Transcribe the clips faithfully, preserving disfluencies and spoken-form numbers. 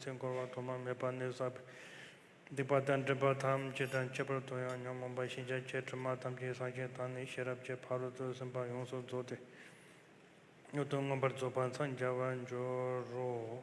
ཚེ་འཁོར་བ་ཐོག་མ་མེད་པ་ནས་བསགས་པའི་སྡིག་པ་དང་སྒྲིབ་པ་ཐམས་ཅད་དང་ཁྱད་པར་དུ་ཡང་ཉོན་མོངས་པ་ཞེས་བྱ་བཅས་དྲི་མ་ཐམས་ཅད་སངས་རྒྱས་དང་ནི་ཤེས་རབ་ཀྱི་ཕ་རོལ་ཏུ་ཕྱིན་པ་ཡོངས་སུ་རྫོགས་ཏེ། མྱུར་དུ་མངོན་པར་རྫོགས་པར་འཚང་རྒྱ་བར་འགྱུར་རོ།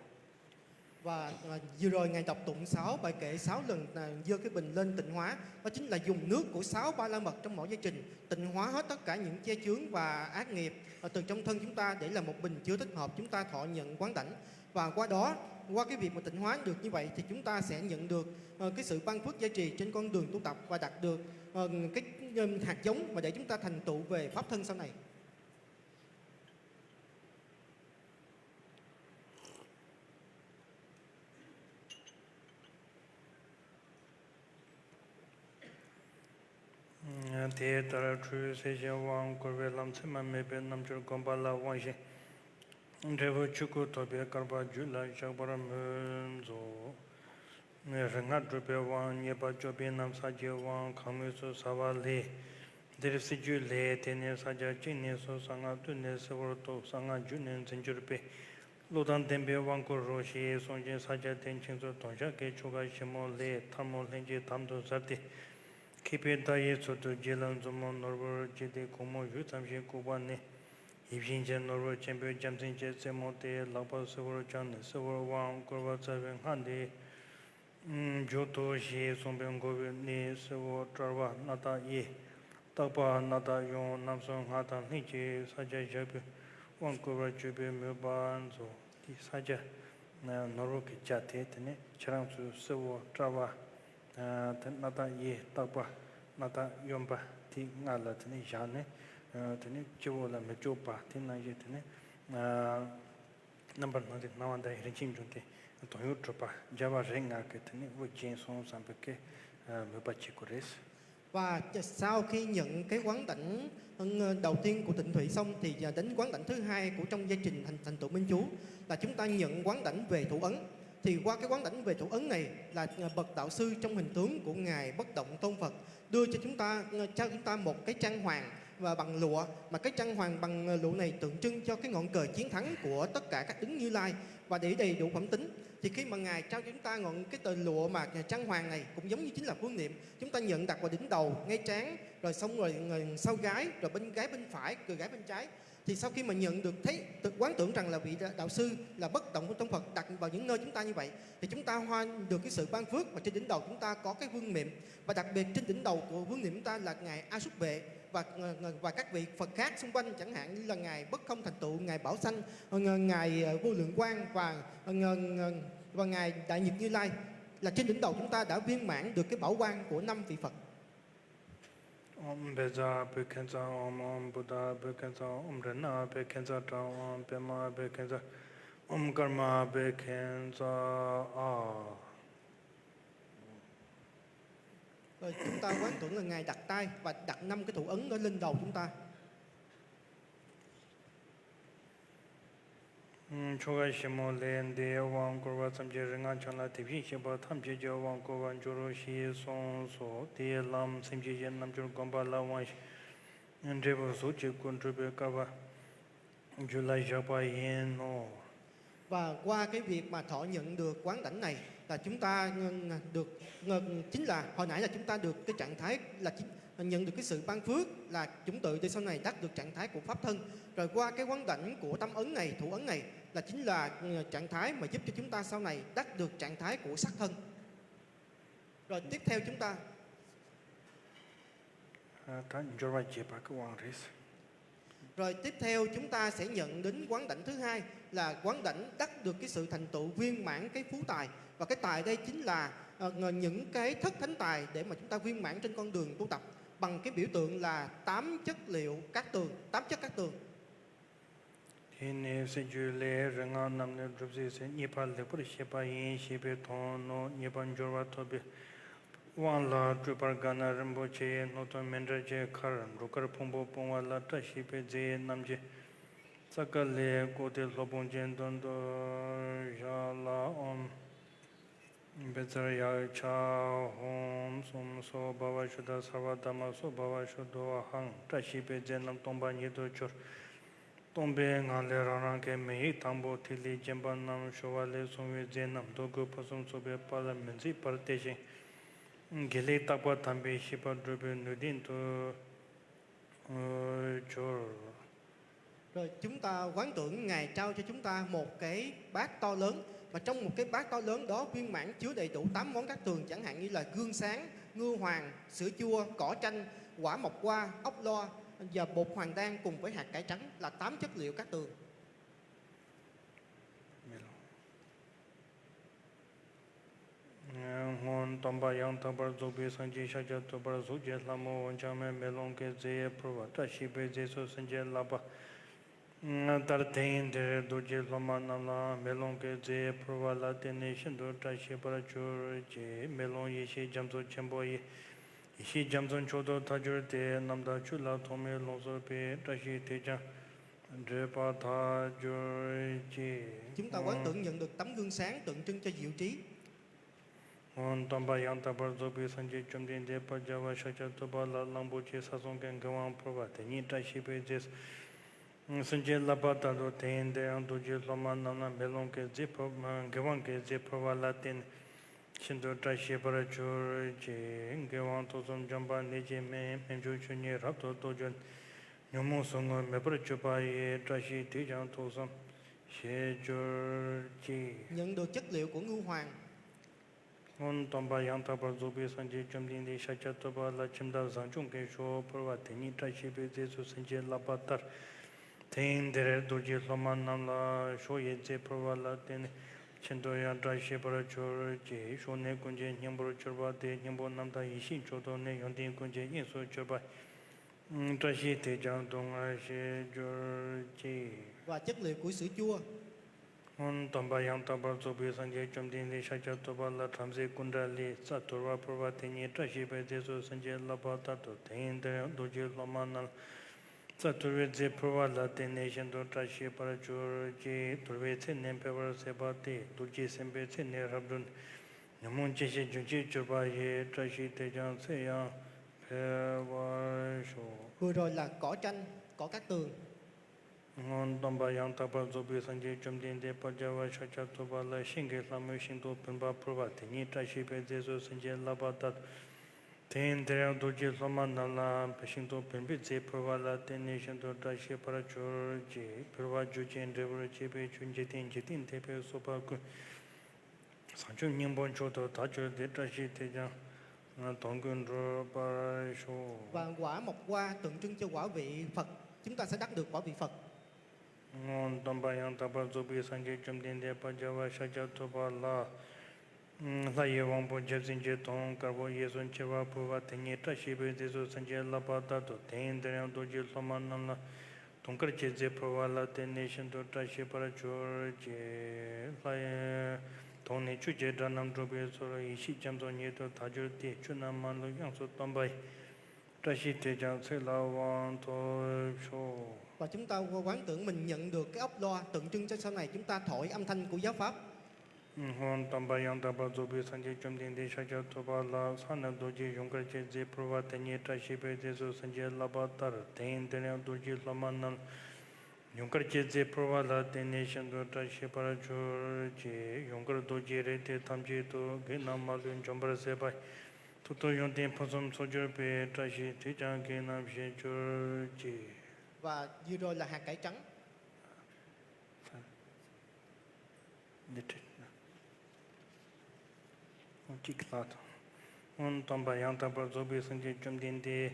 Và à, vừa rồi Ngài đọc tụng sáu bài kệ sáu lần à, giơ cái bình lên tịnh hóa. Đó chính là dùng nước của sáu ba la mật trong mỗi gia trình tịnh hóa hết tất cả những che chướng và ác nghiệp à, từ trong thân chúng ta để làm một bình chứa thích hợp chúng ta thọ nhận quán đảnh. Và qua đó, qua cái việc mà tịnh hóa được như vậy thì chúng ta sẽ nhận được ờ, cái sự ban phước gia trì trên con đường tu tập và đạt được ờ, cái ờ, hạt giống mà để chúng ta thành tựu về pháp thân sau này. དེ་ལྟར་ཁྲུས་གསོལ་ཞིང་དབང་བསྐུར་བའི་ལམ་མཚམས་མ་མེད་པའི་རྣལ་འབྱོར་སྒོམ་པ་ལ་དབང་ཞིང་། འབྲས་བུ་ཆོས་སྐུ་ཐོབ་པའི་བསྐལ་པ་རྒྱུད་ལ་བཞག་པར་མོས་མཛོད། རིག་སྔགས་སྒྲུབ་པའི་དབང་། མཉེས་པ་སྐྱོབ་པའི་རྣམ་གསལ་གྱི་དབང་། གང་མོས་སུ་གསལ་བ་ལས། འདིར་སྲིད་རྒྱུད་ལས། དེ་ནས་ས་བརྒྱ་གཅིག་ནས་སུ་གསང་སྔགས་བཏུས་ནས་གསལ་བོར་རྟོགས། གསང་སྔགས་རྒྱུད་ནས་འཛིན་གྱུར་པའི། བློ་དང་ལྡན་པའི་དབང་བསྐུར་རོ་ཞེས་གསུངས་ཤིང་ས་བརྒྱ་དེ་མཁྱེན་ཚུལ་དོན་ཞགས་ཀྱི་ཆོ་ག་ཞིབ་མོ་ལས་ཐལ་མོ་ལྷན་ཅིག་དམ་དུ་གཟར་ཏེ། མཁས་པའི་བརྡ་ཡི་ཚུལ་དུ་རྗེས་ལ་མཛུབ་མོ་ནོར་བུར་བཅད་དེ་གུང་མོ་གཞུ་ཙམ་ཞིག་བཀུག་པ་ནས། ཡིད་བཞིན་གྱི་ནོར་བུ་ཆེན་པོའི་རྒྱལ་མཚན་གྱི་རྩེ་མོ་དེ་ལག་པ་གསལ་བོར་བརྐྱངས་ནས་གསལ་བོར་དབང་བསྐུར་བ་སྩལ་བའི་སྔགས་འདི་མཇུག་ཏུ་ཞེས་གསུངས་པས་མགོ་བོའི་གནས་གསལ་བོ་དཔྲལ་བ་སྣ་ཐག་གཡས། ལྟག་པ་སྣ་ཐག་གཡོན། རྣམ་གསུམ་སྔགས་དང་ལྷན་ཅིག་ས་བརྒྱ་བཞག་པའི་དབང་བསྐུར་བར་གྱུར་པའི་མོས་པ་མཛོད། དེ་ས་བརྒྱ་ནོར་བུ་གི་བརྒྱ་དེ་དེ་ནས་ཁྱེད་རང་ཚོའི་གསལ་བོ་དཔྲལ་བ། དེ་སྣ་ཐག་གཡས། ལྟག་པ་སྣ་ཐག་གཡོན་པ་དེ་སྔགས་ལ་དེ་ནས་བཞག་ནས། དེ་ནས་སྤྱི་བོ་ལ་མི་བསྐྱོད་པ་དེ་ནང་བཞིན་དེ་ནས། རྣམ་པར་སྣང་མཛད་སྣང་བ་མཐའ་ཡས་རིན་ཆེན་འབྱུང་ལྡན་དོན་ཡོད་གྲུབ་པ་རྒྱལ་བ་རིགས་ལྔ་གི་དེ་ནས་དབུ་རྒྱན་སོང་བསམ་པའི་གི་མོས་པ་བྱེད་དགོས་རེད། Và sau khi nhận cái quán đảnh đầu tiên của tịnh thủy xong thì à, đến quán đảnh thứ hai của trong gia trình thành thành tựu minh chú là chúng ta nhận quán đảnh về thủ ấn. Thì qua cái quán đảnh về thủ ấn này là à, bậc đạo sư trong hình tướng của ngài bất động tôn Phật đưa cho chúng ta à, cho chúng ta một cái trang hoàng và bằng lụa, mà cái trang hoàng bằng à, lụa này tượng trưng cho cái ngọn cờ chiến thắng của tất cả các đấng Như Lai và để đầy đủ phẩm tính. Thì khi mà ngài trao cho chúng ta ngọn cái tờ lụa mà trang hoàng này cũng giống như chính là phương niệm, chúng ta nhận đặt vào đỉnh đầu, ngay trán, rồi xong rồi à, sau gáy, rồi bên gáy bên phải, rồi gáy bên trái. Thì sau khi mà nhận được thấy tự quán tưởng rằng là vị đạo sư là bất động trong Phật đặt vào những nơi chúng ta như vậy, thì chúng ta hoa được cái sự ban phước và trên đỉnh đầu chúng ta có cái vương miện, và đặc biệt trên đỉnh đầu của vương miện chúng ta là ngài A Súc Bệ và và các vị Phật khác xung quanh, chẳng hạn như là ngài Bất Không Thành Tựu, ngài Bảo Sanh, ngài Vô Lượng Quang và và ngài Đại Nhật Như Lai, là trên đỉnh đầu chúng ta đã viên mãn được cái bảo quang của năm vị Phật. ཨོཾ་བཛྲ་ཨ་བྷི་ཥིཉྩ། ཨོཾ་ཨོཾ་བུདྡྷ་ཨ་བྷི་ཥིཉྩ། ཨོཾ་རཏྣ་ཨ་བྷི་ཥིཉྩ་ཏྲ། ཨོཾ་པདྨ་ཨ་བྷི་ཥིཉྩ། ཨོཾ་ཀརྨ་ཨ་བྷི་ཥིཉྩ་ཨཱ། Rồi chúng ta quán tưởng là Ngài đặt tay và đặt năm cái thủ ấn đó lên đầu chúng ta. ཆོ་ག་ཞིབ་མོ་ལས། འདིའི་དབང་བསྐུར་བ་ཙམ་གྱིས་རིག་སྔགས་འཆང་ལ་དེ་བཞིན་གཤེགས་པ་ཐམས་ཅད་ཀྱི་དབང་བསྐུར་བར་འགྱུར་རོ་ཞེས་གསུངས་སོ། དེའི་ལམ་སེམས་བསྐྱེད་ཀྱི་རྣལ་འབྱོར་སྒོམ་པ་ལ་དབང་ཞིང་། འབྲས་བུ་གཟུགས་ཀྱི་སྐུ་འགྲུབ་པའི་བསྐལ་པ་རྒྱུད་ལ་བཞག་པ་ཡིན་ནོ། Và qua cái việc mà thọ nhận được quán đảnh này là chúng ta được chính là hồi nãy là chúng ta được cái trạng thái là chính, nhận được cái sự ban phước là chủng tử để sau này đắc được trạng thái của pháp thân. Rồi qua cái quán đảnh của tâm ấn này, thủ ấn này là chính là ừ, trạng thái mà giúp cho chúng ta sau này đắc được trạng thái của sắc thân. Rồi tiếp theo chúng ta ད་འབྱོར་བ་རྒྱས་པ་གི་དབང་རེད། Rồi tiếp theo chúng ta sẽ nhận đến quán đảnh thứ hai là quán đảnh đắc được cái sự thành tựu viên mãn cái phú tài. Và cái tài đây chính là ờ, ng- những cái thất thánh tài để mà chúng ta viên mãn trên con đường tu tập bằng cái biểu tượng là tám chất liệu cát tường, tám chất cát tường. དེ་ནས་སྲིད་རྒྱུད་ལས། རིག་སྔགས་རྣམས་ནི་སྒྲུབ་ཟིན་ཟིན། གཉིས་པ་ལེགས་པར་ཤེས་པ་ཡིན་ཞེས་པའི་དོན་ནོ། གཉིས་པ་འབྱོར་བ་ཐོབ་པའི་དབང་ལ་སྤྲུལ་པར་དགའ་ན་རིན་པོ་ཆེའི་སྣོད་དང་མཎྜལ་གྱི་ཁར་འབྲུ་དཀར་ཕུང་པོ་སྤུངས་པ་ལ་བཀྲ་ཤིས་པའི་རྫས་རྣམས་ཀྱི་ས་ཀ་ལས་བཀོད་དེ་སློབ་དཔོན་གྱི་མདུན་དུ་བཞག་ལ། ཨོཾ་བཛྲ་ཡཀྵ་ཧཱུྃ་སོགས་སོ་བྷ་བ་ཤུདྡྷ་སརྦ་དྷརྨ་སོ་བྷ་བ་ཤུདྡྷོ་ཨ་ཧཾ། བཀྲ་ཤིས་པའི་རྫས་རྣམས་སྟོང་པ་ཉིད་དུ་གྱུར། སྟོང་པའི་ངང་ལས་རང་རང་གི་མིང་ཡིག་དང་པོ་ཐིག་ལེ་བརྒྱན་པ་རྣམས་ཞུ་བ་ལས་གསུངས་པའི་རྫས་རྣམས་རྡོ་སྐུ་ཕུན་སུམ་ཚོགས་པའི་དཔལ་ལ་མི་འཛིན་པར་བལྟས་ཤིང་། དགེ་ལེགས་རྟག་པ་དམ་པའི་ཤེས་པ་སྒྲུབ་པའི་ནུས་ལྡན་དུ་གྱུར། Rồi chúng ta quán tưởng Ngài trao cho chúng ta một cái bát to lớn, và trong một cái bát to lớn đó viên mãn chứa đầy đủ tám món cát tường, chẳng hạn như là gương sáng, ngư hoàng, sữa chua, cỏ chanh, quả mộc hoa, ốc lo và bột hoàng đan cùng với hạt cải trắng là tám chất liệu cát tường. སྔོན་སྟོན་པ་ཡང་དག་པར་རྫོགས་པའི་སངས་རྒྱས་ཤཱཀྱ་ཐུབ་པར་གཟུགས་ཀྱི་ལྷ་མོ་འོད་འཆང་མའི་མེ་ལོང་གི་རྫས་ཕུལ་བ་བཀྲ་ཤིས་པའི་རྫས་སུ་སེམས་བསྐྱེད་བསླབ་པ་ལྟར། དེ་ཡང་དེར་རྡོ་རྗེ་སློབ་མ་རྣམས་ལ་མེ་ལོང་གི་རྫས་ཕུལ་བ་ལ་བརྟེན་ནས་ཤིན་ཏུ་བཀྲ་ཤིས་པར་གྱུར་ཅིག། མེ་ལོང་ཡེ་ཤེས་རྒྱ་མཚོ་ཆེན་པོ་ཡི། ཡེ་ཤེས་རྒྱ་མཚོ་མཆོག་ཏུ་ཐལ་གྱུར་ཏེ། རྣམ་དག་ཆོས་ལ་ཐོགས་མེད་ལོངས་སུ་སྤེལ། བཀྲ་ཤིས་དེས་ཀྱང་བགྲོད་པ་ཐལ་གྱུར་ཅིག། Chúng ta quán tưởng nhận được tấm gương sáng tượng trưng cho diệu trí. སྔོན་སྟོན་པ་ཡང་དག་པར་རྫོགས་པའི་སངས་རྒྱས་བཅོམ་ལྡན་འདས་དཔལ་རྒྱལ་བ་ཤཱཀྱ་ཐུབ་པ་ལ་གླང་པོ་ཆེ་ས་སྲུང་གི་མགུལ་དབང་ཕུལ་བ་དེ་ཉིད་བཀྲ་ཤིས་པའི་རྫས་སུ་སེམས་བསྐྱེད་བསླབ་པ་ལྟར་དུ། དེ་ཡང་དེར་ཡང་རྡོ་རྗེ་སློབ་མ་རྣམས་ལ་མེ་ལོང་གི་རྫས་ཕུལ། མགུལ་དབང་གི་རྫས་ཕུལ་བ་ལ་བརྟེན་ནས་ཤིན་ཏུ་བཀྲ་ཤིས་པར་གྱུར་ཅིག། མགུལ་དབང་ཐུགས་སུ་འཇོམས་པ་ནད་ཀྱི་སྨན། སྨན་མཆོག་ཆོས་ཉིད་རབ་ཏུ་རྟོགས་གྱུར་ནས། ཉོན་མོངས་ཟུག་རྔུ་མེད་པར་གྱུར་པ་ཡི། བཀྲ་ཤིས་དེས་ཀྱང་ཐུགས་བསམ་བཞེས་གྱུར་ཅིག། Nhận được chất liệu của ngư hoàng. སྔོན་སྟོན་པ་ཡང་དག་པར་རྫོགས་པའི་སངས་རྒྱས་བཅོམ་ལྡན་འདས་ཤཱཀྱ་ཐུབ་པ་ལ་ཁྱིམ་བདག་བཟང་སྐྱོང་གི་ཞོ་ཕུལ་བ་དེ་ཉིད་བཀྲ་ཤིས་པའི་རྫས་སུ་སེམས་བསྐྱེད་བསླབ་པ་ལྟར། དེ་ཡང་དེར་རྡོ་རྗེ་སློབ་མ་རྣམས་ལ་ཞོ་ཡི་རྫས་ཕུལ་བ་ལ་བརྟེན་ནས་ཤིན་ཏུ་ཡང་བཀྲ་ཤིས་པར་གྱུར་ཅིག། ཞོ་ནི་ཀུན་གྱི་སྙིང་པོར་གྱུར་པ་སྟེ། སྙིང་པོ་རྣམ་དག་ཡེ་ཤེས་མཆོག་ཏུ་གནས། ཡོན་ཏན་ཀུན་གྱི་དབྱིངས་སུ་གྱུར་པ། བཀྲ་ཤིས་དེས་ཀྱང་སྡུག་བསྔལ་ཞི་གྱུར་ཅིག། Và chất liệu của sữa chua. སྔོན་སྟོན་པ་ཡང་དག་པར་རྫོགས་པའི་སངས་རྒྱས་བཅོམ་ལྡན་འདས་ཤཱཀྱ་ཐུབ་པ་ལ་བྲམ་ཟེ་ཀུན་དགའ་ལས་རྩྭ་དུར་བ་ཕུལ་བ་དེ་ཉིད་བཀྲ་ཤིས་པའི་རྫས་སུ་སེམས་བསྐྱེད་བསླབ་པ་ལྟར་དུ། དེ་ཡང་དེར་ཡང་རྡོ་རྗེ་སློབ་མ་རྣམས་ལ་རྩྭ་དུར་བའི་རྫས་ཕུལ་བ་ལ་བརྟེན་ནས་ཤིན་ཏུ་བཀྲ་ཤིས་པར་གྱུར་ཅིག། དུར་བའི་ཚེ་ནི་འཕེལ་བར་ཟད་པ་སྟེ། རྡོ་རྗེ་སེམས་དཔའི་ཚེ་ནི་རབ་བགྲོད་ནས། ཉོན་མོངས་སྐྱེ་ཤི་རྒྱུན་ཆད་གྱུར་པ་ཡི། བཀྲ་ཤིས་དེས་ཀྱང་ཚེ་ཡང་འཕེལ་བར་ཤོག། Vừa rồi là cỏ chanh, cỏ cát tường. སྔོན་སྟོན་པ་ཡང་དག་པར་རྫོགས་པའི་སངས་རྒྱས་བཅོམ་ལྡན་འདས་དཔལ་རྒྱལ་བ་ཤཱཀྱ་ཐུབ་པ་ལ་ཤིང་གི་ལྷ་མོས་ཤིང་ཏོག་བུམ་པ་ཕུལ་བ་དེ་ཉིད་བཀྲ་ཤིས་པའི་རྫས་སུ་སེམས་བསྐྱེད་བསླབ་པ་ལྟར། དེ་ཡང་དེར་ཡང་རྡོ་རྗེ་སློབ་མ་རྣམས་ལ་ཤིང་ཏོག་བུམ་པའི་རྫས་ཕུལ་བ་ལ་བརྟེན་ནས་ཤིན་ཏུ་བཀྲ་ཤིས་པར་གྱུར་ཅིག། ཕུལ་བ་རྒྱུ་ཅན་འབྲས་བུར་བཅས་པའི་ཆོས་འཇིག་རྟེན་འཇིག་རྟེན་འདས་པའི་སོགས་པ་ཀུན། བཟང་སྤྱོད་སྙིང་པོ་མཆོག་ཏུ་དག་གྱུར་ཏེ། བཀྲ་ཤིས་དེས་ཀྱང་དོན་ཀུན་འགྲུབ་པར་ཤོག། Và quả mộc hoa tượng trưng cho quả vị Phật, chúng ta sẽ đắc được quả vị Phật. སྔོན་སྟོན་པ་ཡང་དག་པར་རྫོགས་པའི་སངས་རྒྱས་བཅོམ་ལྡན་འདས་དཔལ་རྒྱལ་བ་ཤཱཀྱ་ཐུབ་པ་ལ། ལྷ་ཡི་དབང་པོ་བརྒྱ་བྱིན་གྱི་དོང་དཀར་པོ་གཡས་སུ་འཁྱིལ་བ་ཕུལ་བ་དེ་ཉིད་བཀྲ་ཤིས་པའི་རྫས་སུ་སེམས་བསྐྱེད་བསླབ་པ་ལྟར་དུ། དེ་ཡང་དེར་ཡང་རྡོ་རྗེ་སློབ་མ་རྣམས་ལ། དུང་དཀར་གྱི་རྫས་ཕུལ་བ་ལ་བརྟེན་ནས་ཤིན་ཏུ་བཀྲ་ཤིས་པར་གྱུར་ཅིག། ལྷ་ཡི་དོང་ནས་ཆོས་ཀྱི་སྒྲ་རྣམས་སྒྲོག་པའི་ཚུལ། ཡེ་ཤེས་རྒྱ་མཚོ་ཉིད་དུ་དག་གྱུར་ཏེ། ཆོས་རྣམས་མ་ལུས་དབྱངས་སུ་སྟོན་པ་ཡི། བཀྲ་ཤིས་དེས་ཀྱང་ཚེ་ལ་དབང་ཐོབ་ཤོག། Và chúng ta quán tưởng mình nhận được cái ốc loa tượng trưng cho sau này chúng ta thổi âm thanh của giáo pháp. སྔོན་སྟོན་པ་ཡང་དག་པར་རྫོགས་པའི་སངས་རྒྱས་བཅོམ་ལྡན་འདས་ཤཱཀྱ་ཐུབ་པ་ལ་ས་ནི་རྡོ་རྗེ་ཡུངས་དཀར་གྱི་རྫས་ཕུལ་བ་དེ་ཉིད་བཀྲ་ཤིས་པའི་རྫས་སུ་སེམས་བསྐྱེད་བསླབ་པ་ལྟར། དེ་ཡང་དེར་ཡང་རྡོ་རྗེ་སློབ་མ་རྣམས་ལ་ཡུངས་དཀར་གྱི་རྫས་ཕུལ་བ་ལ་བརྟེན་ནས་ཤིན་ཏུ་བཀྲ་ཤིས་པར་གྱུར་ཅིག། ཡུངས་དཀར་རྡོ་རྗེ་རེག་སྟེ་ཐམས་ཅད་དུ། བགེགས་རྣམས་མ་ལུས་འཇོམས་པར་མཛད་པ་ཡི། ཐུགས་རྟོགས་ཡོན་ཏན་ཕུན་སུམ་ཚོགས་གྱུར་པའི། བཀྲ་ཤིས་དེས་ཀྱང་བགེགས་རྣམས་ཞི་གྱུར་ཅིག། Và vừa rồi là hạt cải trắng. འདི་བྲིས་ན། གཅིག་ལ་དང་། སྔོན་སྟོན་པ་ཡང་དག་པར་རྫོགས་པའི་སངས་རྒྱས་བཅོམ་ལྡན་འདས་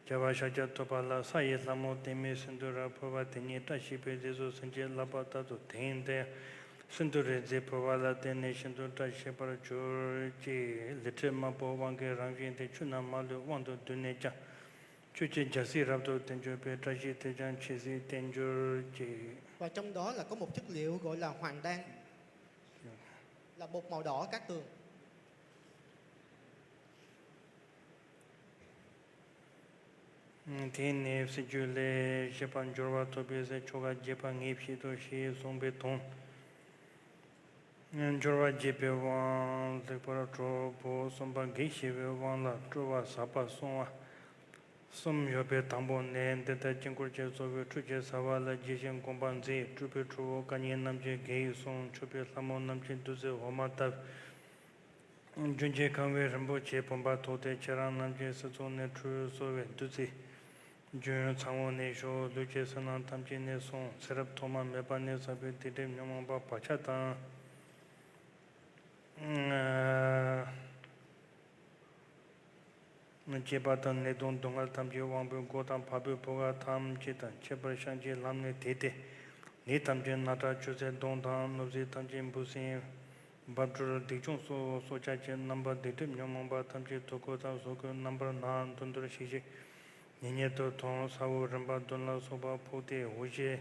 རྒྱལ་བ་ཤཱཀྱ་ཐུབ་པ་ལ་ས་ཡི་ལྷ་མོ་བརྟན་མའི་སིནྡྷུ་ར་ཕུལ་བ་དེ་ཉིད་བཀྲ་ཤིས་པའི་རྫས་སུ་སེམས་བསྐྱེད་བསླབ་པ་ལྟར་དུ། དེ་ཡང་དེར་སིནྡྷུ་རའི་རྫས་ཕུལ་བ་ལ་བརྟེན་ནས་ཤིན་ཏུ་བཀྲ་ཤིས་པར་གྱུར་ཅིག། ལི་ཁྲི་དམར་པོ་དབང་གི་རང་བཞིན་ཏེ། ཆོས་རྣམས་མ་ལུས་དབང་དུ་བསྡུས་ནས་ཀྱང་། ཆོས་ཀྱི་རྒྱལ་སྲིད་རབ་ཏུ་བརྟན་གྱུར་པའི། བཀྲ་ཤིས་དེས་ཀྱང་ཆོས་སྲིད་བརྟན་གྱུར་ཅིག། Và trong đó là có một chất liệu gọi là hoàng đan, là bột màu đỏ cát tường. དེ་ནས་སྲིད་རྒྱུད་ལས། བཞི་པ་འབྱོར་བ་ཐོབ་པའི་ཚེ། ཆོ་ག་རྒྱས་པ་ངེས་བྱེད་དོ་ཞེས་གསུངས་པའི་དོན། འབྱོར་བ་རྒྱས་པའི་དབང་ལེགས་པར་གྲུབ་པོ། གསུམ་པ་གེགས་ཞི་བའི་དབང་ལ། སྤྲོ་བ་ཟབ་པ་སྲུང་བ། གསུམ་ཡོད་པའི་དང་པོ་ནས། འདི་ལྟར་དཀྱིལ་འཁོར་གྱི་གཙོ་བོའི་ཁྲུས་ཀྱི་བྱ་བ་ལ་བགྱི་ཞིང་དགོངས་པ་མཛད། སྤྲུལ་པའི་ཁྲོ་བོ་སྐད་སྙན་རྣམས་ཀྱིས་བགེགས་བསྲུང་། མཆོད་པའི་ལྷ་མོ་རྣམས་ཀྱིས་བདུད་རྩི་འོ་མ་བཏབ། རྒྱུན་གྱིས་གང་བའི་རིན་པོ་ཆེ་བུམ་པ་ཐོགས་ཏེ། ཁྱེད་རང་རྣམས་ཀྱི་སྲིད་མཚོ་ནས་ཁྲུས་གསོལ་བའི་བདུད་རྩི། རྒྱུན་ཚང་བོ་ནས་ཞུགས། ལུས་ཀྱི་ཟིལ་གནོན་ཐམས་ཅད་ནས་བསྲུང་། ཚེ་རབས་ཐོག་མ་མེད་པ་ནས་བསགས་པའི་སྡིག་སྒྲིབ་ཉོན་མོངས་པ་བག་ཆགས་དང་། བཅས་པ་དང་ནད་གདོན་སྡུག་བསྔལ་ཐམས་ཅད་དབང་པོའི་སྒོ་དང་བ་སྤུའི་བུ་ག་ཐམས་ཅད་དང་ཁྱད་པར་བཤང་གཅི་ལམ་ནས་དེད་དེ། ནད་ཐམས་ཅད་རྣག་ཁྲག་ཆུ་སེར་གདོན་དང་གནོད་འཚེ་ཐམས་ཅད་འབུ་སྲིན་འབབ་འཁྲུགས་སྡིག་ཅུང་སོགས་སྲོག་ཆགས་ཀྱི་རྣམ་པར་སྡིག་སྒྲིབ་ཉོན་མོངས་པ་ཐམས་ཅད་དུག་ཁུ་དང་གཟུགས་ཁུའི་རྣམ་པར་སྣང་། མདུན་དུ་ཤིག་ཤིག་ཉེ་ཉེ་དུ་མཐོང་། ས་འོག་རིམ་པ་བདུན་ལ་སོགས་པ་ཕོག་སྟེ་འོད་ཞེས།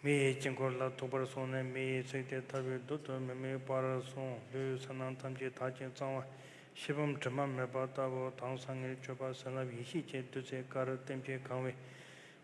མི་ཡི་དཀྱིལ་འཁོར་ལ་ཐུག་པར་སོང་ནས། མི་ཡི་ཚིག་དེ་ཐར་པའི་མདོ་དུ་མི་སྨྲ་བར་གསུངས། ལུས་ཟིལ་གནོན་ཐམས་ཅད་དག་ཅིང་གཙང་བ། ཤེལ་བུམ་དྲི་མ་མེད་པ་ལྟ་བུ་དྭངས་སང་ངེར་གྱུར་པ། བྱིན་རླབས་ཡེ་ཤེས་ཀྱི་བདུད་རྩིའི་གར་ལྟེམ་གྱིས་གང་བས།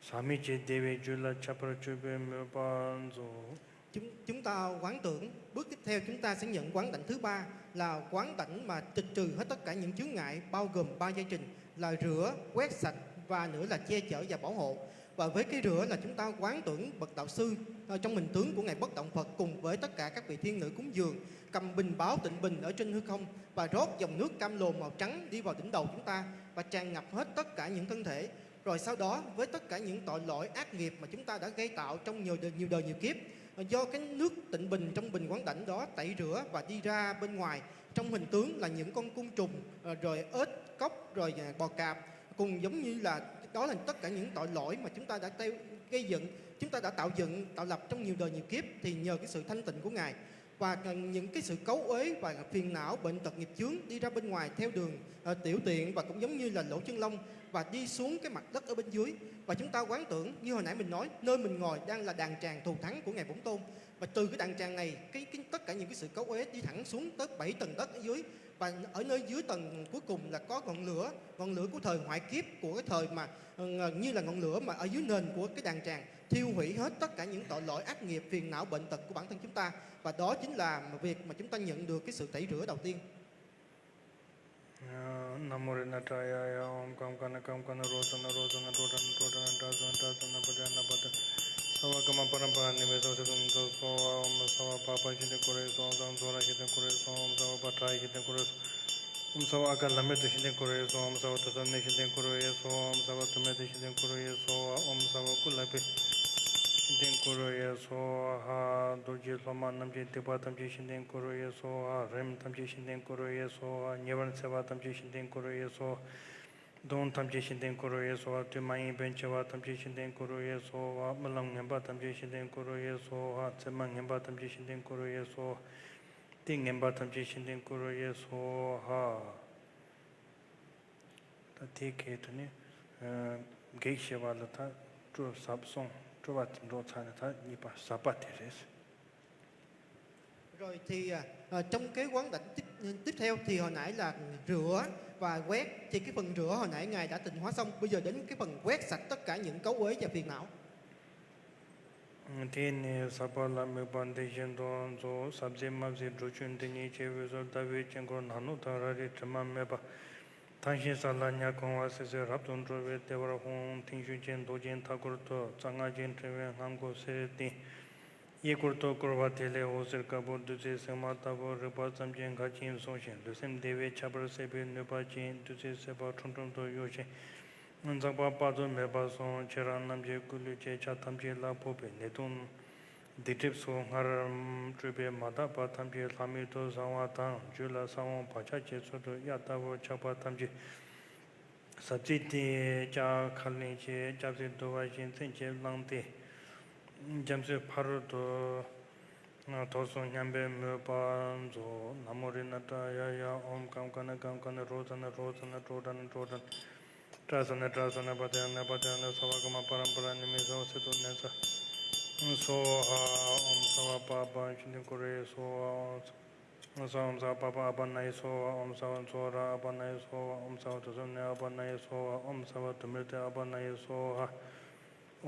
ཟག་མེད་ཀྱི་བདེ་བའི་རྒྱུ་ལ་ཁྱབ་པར་གྱུར་པའི་མོས་པ་མཛོད། Chúng, chúng ta quán tưởng, bước tiếp theo chúng ta sẽ nhận quán đảnh thứ ba là quán đảnh mà tịch trừ hết tất cả những chướng ngại, bao gồm ba giai trình là rửa, quét sạch và nữa là che chở và bảo hộ. Và với cái rửa là chúng ta quán tưởng bậc đạo sư, ờ, trong hình tướng của Ngài Bất Động Phật cùng với tất cả các vị thiên nữ cúng dường, cầm bình báo tịnh bình ở trên hư không và rót dòng nước cam lồ màu trắng đi vào đỉnh đầu chúng ta và tràn ngập hết tất cả những thân thể. Rồi sau đó với tất cả những tội lỗi ác nghiệp mà chúng ta đã gây tạo trong nhiều đời, nhiều đời nhiều kiếp, ờ, do cái nước tịnh bình trong bình quán đảnh đó tẩy rửa và đi ra bên ngoài trong hình tướng là những con côn trùng, ờ, rồi ếch, cóc, rồi, à, bò cạp, cùng giống như là đó là tất cả những tội lỗi mà chúng ta đã teo-, gây dựng, chúng ta đã tạo dựng, tạo lập trong nhiều đời nhiều kiếp, thì nhờ cái sự thanh tịnh của Ngài và những cái sự cấu uế và phiền não, bệnh tật, nghiệp chướng đi ra bên ngoài theo đường, ờ, tiểu tiện và cũng giống như là lỗ chân lông và đi xuống cái mặt đất ở bên dưới. Và chúng ta quán tưởng như hồi nãy mình nói, nơi mình ngồi đang là đàn tràng thù thắng của Ngài Bổn Tôn. Và từ cái đàn tràng này, cái, cái, tất cả những cái sự cấu uế đi thẳng xuống tới bảy tầng đất ở dưới. Và ở nơi dưới tầng cuối cùng là có ngọn lửa, ngọn lửa của thời hoại kiếp, của cái thời mà, ờ, như là ngọn lửa mà ở dưới nền của cái đàn tràng thiêu hủy hết tất cả những tội lỗi ác nghiệp, phiền não, bệnh tật của bản thân chúng ta. Và đó chính là việc mà chúng ta nhận được cái sự tẩy rửa đầu tiên. Namo Ratnatray ya. Om Kam Kana Kam Kana Rosana Rosana Rodana Rodana Drasana Drasana Padana Padana Sava Kama Parampara Nime Sava Siddham Sava. Om Sava Papa Shinde Kore Sava. Om Sava Sora Shinde Kore Sava. Om Sava Patra Shinde Kore Sava. Om Sava Aka Lame Shinde Kore Sava. Om Sava Tusane Shinde Kore Sava. Om Sava Tumete Shinde Kore Sava. Om Sava Kulape Shinde Kore Sava. Dorje Lhoma Namje Tepa Tamje Shinde Kore Sava. Rem Tamje Shinde Kore Sava. Nyevan Seva Tamje Shinde Kore Sava. གདོན་ཐམས་ཅད་ཤིན་ཏུ་འཁོར་བའི་གསོལ་བ། དུས་མ་ཡིན་པའི་འཆི་བ་ཐམས་ཅད་ཤིན་ཏུ་འཁོར་བའི་གསོལ་བ། རྨི་ལམ་ངན་པ་ཐམས་ཅད་ཤིན་ཏུ་འཁོར་བའི་གསོལ་བ། མཚན་མ་ངན་པ་ཐམས་ཅད་ཤིན་ཏུ་འཁོར་བའི་གསོལ་བ། རྟེན་ངན་པ་ཐམས་ཅད་ཤིན་ཏུ་འཁོར་བའི་གསོལ་བ། ད་དེའི་གེགས་དེ་ནི་བགེགས་ཞི་བ་ལ་ད་སྤྲོ་ཟབ་སོང་། སྤྲོ་བ་དེ་འགྲོ་ཚར་ནས་ད་གཉིས་པ་ཟབ་པ་དེ་རེད། Rồi thì, à, à, trong cái quán đảnh tiếp, tiếp theo thì hồi nãy là rửa và quét, thì cái phần rửa hồi nãy Ngài đã tịnh hóa xong, bây giờ đến cái phần quét sạch tất cả những cấu uế và phiền não. དེ་ནས་ཟབ་པ་ལ་དམིགས་པ་འདི་བཞིན་དུ་མཛོད། ཟབ་ཟད་དམའ་ཟད་སྒྲུབ་ཆོས་འདི་ཉིད་ཀྱི་དབུས་སུ་ཟླ་བའི་དཀྱིལ་འཁོར་ནག་ནོག་དང་ར་རི་དྲི་མ་མེད་པ། ཐང་ཤིང་ས་ལ་ཉ་གང་བ་སིལ་སིལ་རབ་ཏུ་འགྲོ་བའི་བདེ་བར་ཧཱུྃ། མཐིང་ཤུན་གྱི་མདོག་ཅན་མཐའ་འཁོར་དུ། རྩ་སྔགས་ཀྱི་ཕྲེང་བའི་སྔགས་མགོ་སེར་ལྡན། གཡས་སྐོར་དུ་བསྐོར་བ་དེ་ལས་འོད་ཟེར་དཀར་པོ་བདུད་རྩིའི་ཟེགས་མ་ལྟ་བུ་རེག་པ་ཙམ་གྱིས་འགལ་རྐྱེན་བྱང་ཞིང་ལུས་སེམས་བདེ་བའི་ཁྱད་པར་སད་པའི་ནུས་པ་ཅན། བདུད་རྩིའི་སད་པ་ཁྲོམ་ཁྲོམ་དུ་གཡོ་ཞིང་འཛག་པ་དཔག་ཏུ་མེད་པ་སོང་། ཁྱེད་རང་རྣམས་ཀྱི་སྐུ་ལུས་ཀྱི་ཆ་ཐམས་ཅད་ལ་ཕོག་པའི་ནད་གདོན་སྡིག་སྒྲིབ་སོགས་སྔར་སྤྲོས་པས་མ་དག་པ་ཐམས་ཅད་ལྷག་མེད་དུ་བྱང་བ་དང་། རྒྱུད་ལ་ས་བོན་བག་ཆགས་ཀྱི་ཚུལ་དུ་གཡའ་ལྟ་བུར་ཆགས་པ་ཐམས་ཅད་ཟབ་རྩིས་ཏེ་སྐྱ་ཁ་ལེན་བྱས། སྐྱ་ཚེར་བསྡུ་བ་བཞིན་ཚིམ་གྱིས་བླངས་ཏེ། རྒྱ་མཚོའི་ཕ་རོལ་ཏུ་དོར་སོང་སྙམ་པའི་མོས་པ་མཛོད། ན་མོ་རཏྣ་ཏྲ་ཡ་ཡ། ཨོཾ་ཀཾ་ཀ་ན་ཀཾ་ཀ་ན་རོ་ཙ་ན་རོ་ཙ་ན་ཀྲོ་ཏྲ་ན་ཀྲོ་ཏྲ་ན། ཏྲ་ས་ན་ཏྲ་ས་ན་པ་ཏ་ཡ་ན་པ་ཏ་ཡ་ན། སརྦ་ཀརྨ་པཱ་རམ་པ་ར་ནི་མི་སོ་སི་ཏུ་ནེ་ས་སྭཱ་ཧཱ། ཨོཾ་སརྦ་པཱ་པ་ཤི་ནི་ཀུ་རེ་སྭཱ་ཧཱ། ཨོཾ་སརྦ་པཱ་པ་ཨ་པ་ཎ་ཡེ་སྭཱ་ཧཱ། ཨོཾ་སརྦ་ཙོ་ར་ཨ་པ་ཎ་ཡེ་སྭཱ་ཧཱ། ཨོཾ་སརྦ་དུ་ས་ནེ་ཨ་པ་ཎ་ཡེ་སྭཱ་ཧཱ། ཨོཾ་སརྦ་དུ་མི་ཏེ་ཨ་པ་ཎ་ཡེ་སྭཱ་ཧཱ།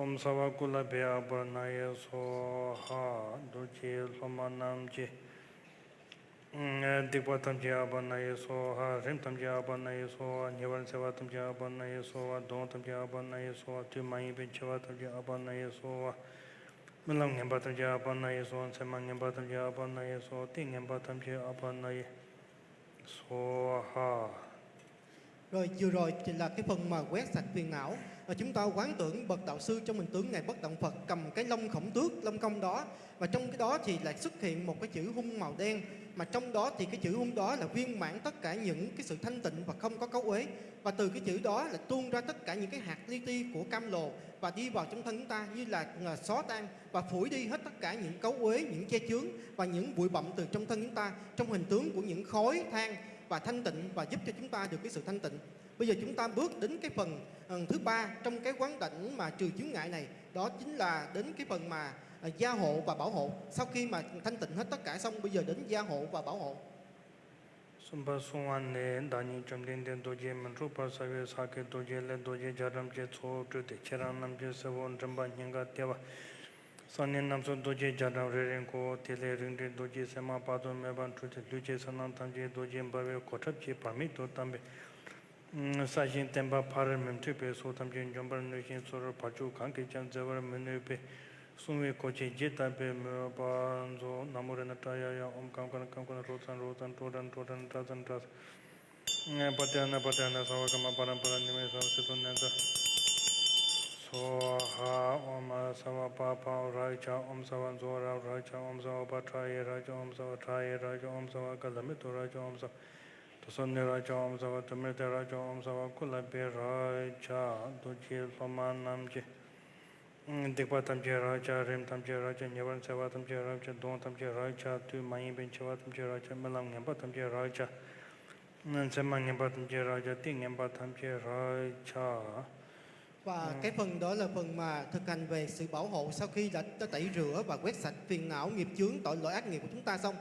ཨོཾ་སརྦ་ཀུ་ལ་པེ་ཨ་པ་ཎ་ཡེ་སྭཱ་ཧཱ། རྡོ་རྗེ་སློབ་མ་རྣམས་ཀྱིས། སྡིག་པ་ཐམས་ཅད་ཨ་པ་ན་ཡེ་སྭཱ་ཧཱ། རིམས་ཐམས་ཅད་ཨ་པ་ན་ཡེ་སྭཱ་ཧཱ། ཉེ་བར་འཚེ་བ་ཐམས་ཅད་ཨ་པ་ན་ཡེ་སྭཱ་ཧཱ། གདོན་ཐམས་ཅད་ཨ་པ་ན་ཡེ་སྭཱ་ཧཱ། དུས་མ་ཡིན་པའི་འཆི་བ་ཐམས་ཅད་ཨ་པ་ན་ཡེ་སྭཱ་ཧཱ། རྨི་ལམ་ངན་པ་ཐམས་ཅད་ཨ་པ་ན་ཡེ་སྭཱ་ཧཱ། མཚན་མ་ངན་པ་ཐམས་ཅད་ཨ་པ་ན་ཡེ་སྭཱ་ཧཱ། ཏིང་ངན་པ་ཐམས་ཅད་ཨ་པ་ན་ཡེ་སྭཱ་ཧཱ། Rồi, vừa rồi chỉ là cái phần mà quét sạch phiền não. Và chúng ta quán tưởng bậc đạo sư trong hình tướng Ngài Bất Động Phật cầm cái lông khổng tước, lông công đó. Và trong cái đó thì lại xuất hiện một cái chữ hung màu đen. Mà trong đó thì cái chữ hung đó là viên mãn tất cả những cái sự thanh tịnh và không có cấu uế. Và từ cái chữ đó là tuôn ra tất cả những cái hạt li ti của cam lồ và đi vào trong thân chúng ta như là, à, xóa tan và phủi đi hết tất cả những cấu uế, những che chướng và những bụi bặm từ trong thân chúng ta, trong hình tướng của những khói than và thanh tịnh và giúp cho chúng ta được cái sự thanh tịnh. Bây giờ chúng ta bước đến cái phần, ờ, thứ ba trong cái quán đảnh mà trừ chướng ngại này, đó chính là đến cái phần mà, ờ, gia hộ và bảo hộ. Sau khi mà thanh tịnh hết tất cả xong, bây giờ đến gia hộ và bảo hộ. གསུམ་པ་སྲུང་བ་ནི། བདག་ཉིད་བཅོམ་ལྡན་འདས་རྡོ་རྗེ་མི་འཁྲུགས་པ་ས་བོན་ས་གའི་རྡོ་རྗེ་ལས་རྡོ་རྗེ་རྒྱ་གྲམ་གྱི་ཚོགས་སྤྲུལ་ཏེ། ཁྱེད་རང་རྣམས་ཀྱི་སྲས་པོ་མགྲིན་པ་སྙིང་ག་ལྟེ་བ། ས་གནས་རྣམས་སུ་རྡོ་རྗེ་རྒྱ་གྲམ་རེ་རེ་བསྐོར། དེ་ལས་རིགས་འདྲའི་རྡོ་རྗེ་སེམས་དཔའ་དཔག་ཏུ་མེད་པ་འཁྲུགས་ཏེ། ལུས་ཀྱི་གསལ་སྣང་ཐམས་ཅད་རྡོ་རྗེ་འབར་བའི་གོ་ཁྲབ་ཀྱིས་བར་མེད་དུ་གཏམས་པས། ས་གཞིའི་བརྟེན་པ་ཕ་རོལ་མི་མཐུག་པའི་སོ་ཐམས་ཅད་འཇོམས་པར་ནུས་ཤིང་། སོ་རོ་བར་ཕྱོགས་གང་གིས་ཀྱང་བཙལ་བར་མི་ནུས་པའི་སྲུང་བའི་གོ་ཆས་བརྗིད་བཏབ་པའི་མོས་པ་མཛོད། ན་མོ་རཏྣ་ཏྲ་ཡ་ཡ། ཨོཾ་ཀམ་ཀ་ན་ཀམ་ཀ་ན་རོ་ཙ་ན་རོ་ཙ་ན། ཀྲོ་ཏྲ་ན་ཀྲོ་ཏྲ་ན། ཏྲ་ཙ་ན་ཏྲ་ཙ་ན། པྲ་ཏྲ་ན་པྲ་ཏྲ་ན། ས་བ་ག་མ་པ་ར་པ་ར། ནི་མ་ས་བ་སི་ཏོ་ན་ཙ། སྭཱ་ཧཱ། ཨོཾ་ས་བ་པ་ཕ་རཀྵ། ཨོཾ་ས་བ་མཛོ་ར་རཀྵ། ཨོཾ་ས་བ་པ་ཏྲ་ཡེ་རཀྵ། ཨོཾ་ས་བ་ཏྲ་ཡེ་རཀྵ། ཨོཾ་ས་བ་ཀ་ལ་མི་ཏོ་རཀྵ། ཨོཾ་ས་བ་དུ་སོ་ནི་རཀྵ། ཨོཾ་ས་བ་དུ་མི་ཏེ་རཀྵ། ཨོཾ་ས་བ་ཀུ་ལ་པེ་རཀྵ། རྡོ་རྗེ་སློབ་མ་རྣམས་ཀྱི་སྡིག་པ་ཐམས་ཅད་རཀྵ། རིམས་ཐམས་ཅད་རཀྵ། ཉེ་བར་འཚེ་བ་ཐམས་ཅད་རཀྵ། གདོན་ཐམས་ཅད་རཀྵ། དུས་མ་ཡིན་པའི་འཆི་བ་ཐམས་ཅད་རཀྵ། རྨི་ལམ་ངན་པ་ཐམས་ཅད་རཀྵ། མཚན་མ་ངན་པ་ཐམས་ཅད་རཀྵ། ཏིང་ངན་པ་ཐམས་ཅད་རཀྵ། Và cái phần đó là phần mà thực hành về sự bảo hộ sau khi đã, đã tẩy rửa và quét sạch phiền não, nghiệp chướng, tội lỗi, ác nghiệp của chúng ta xong.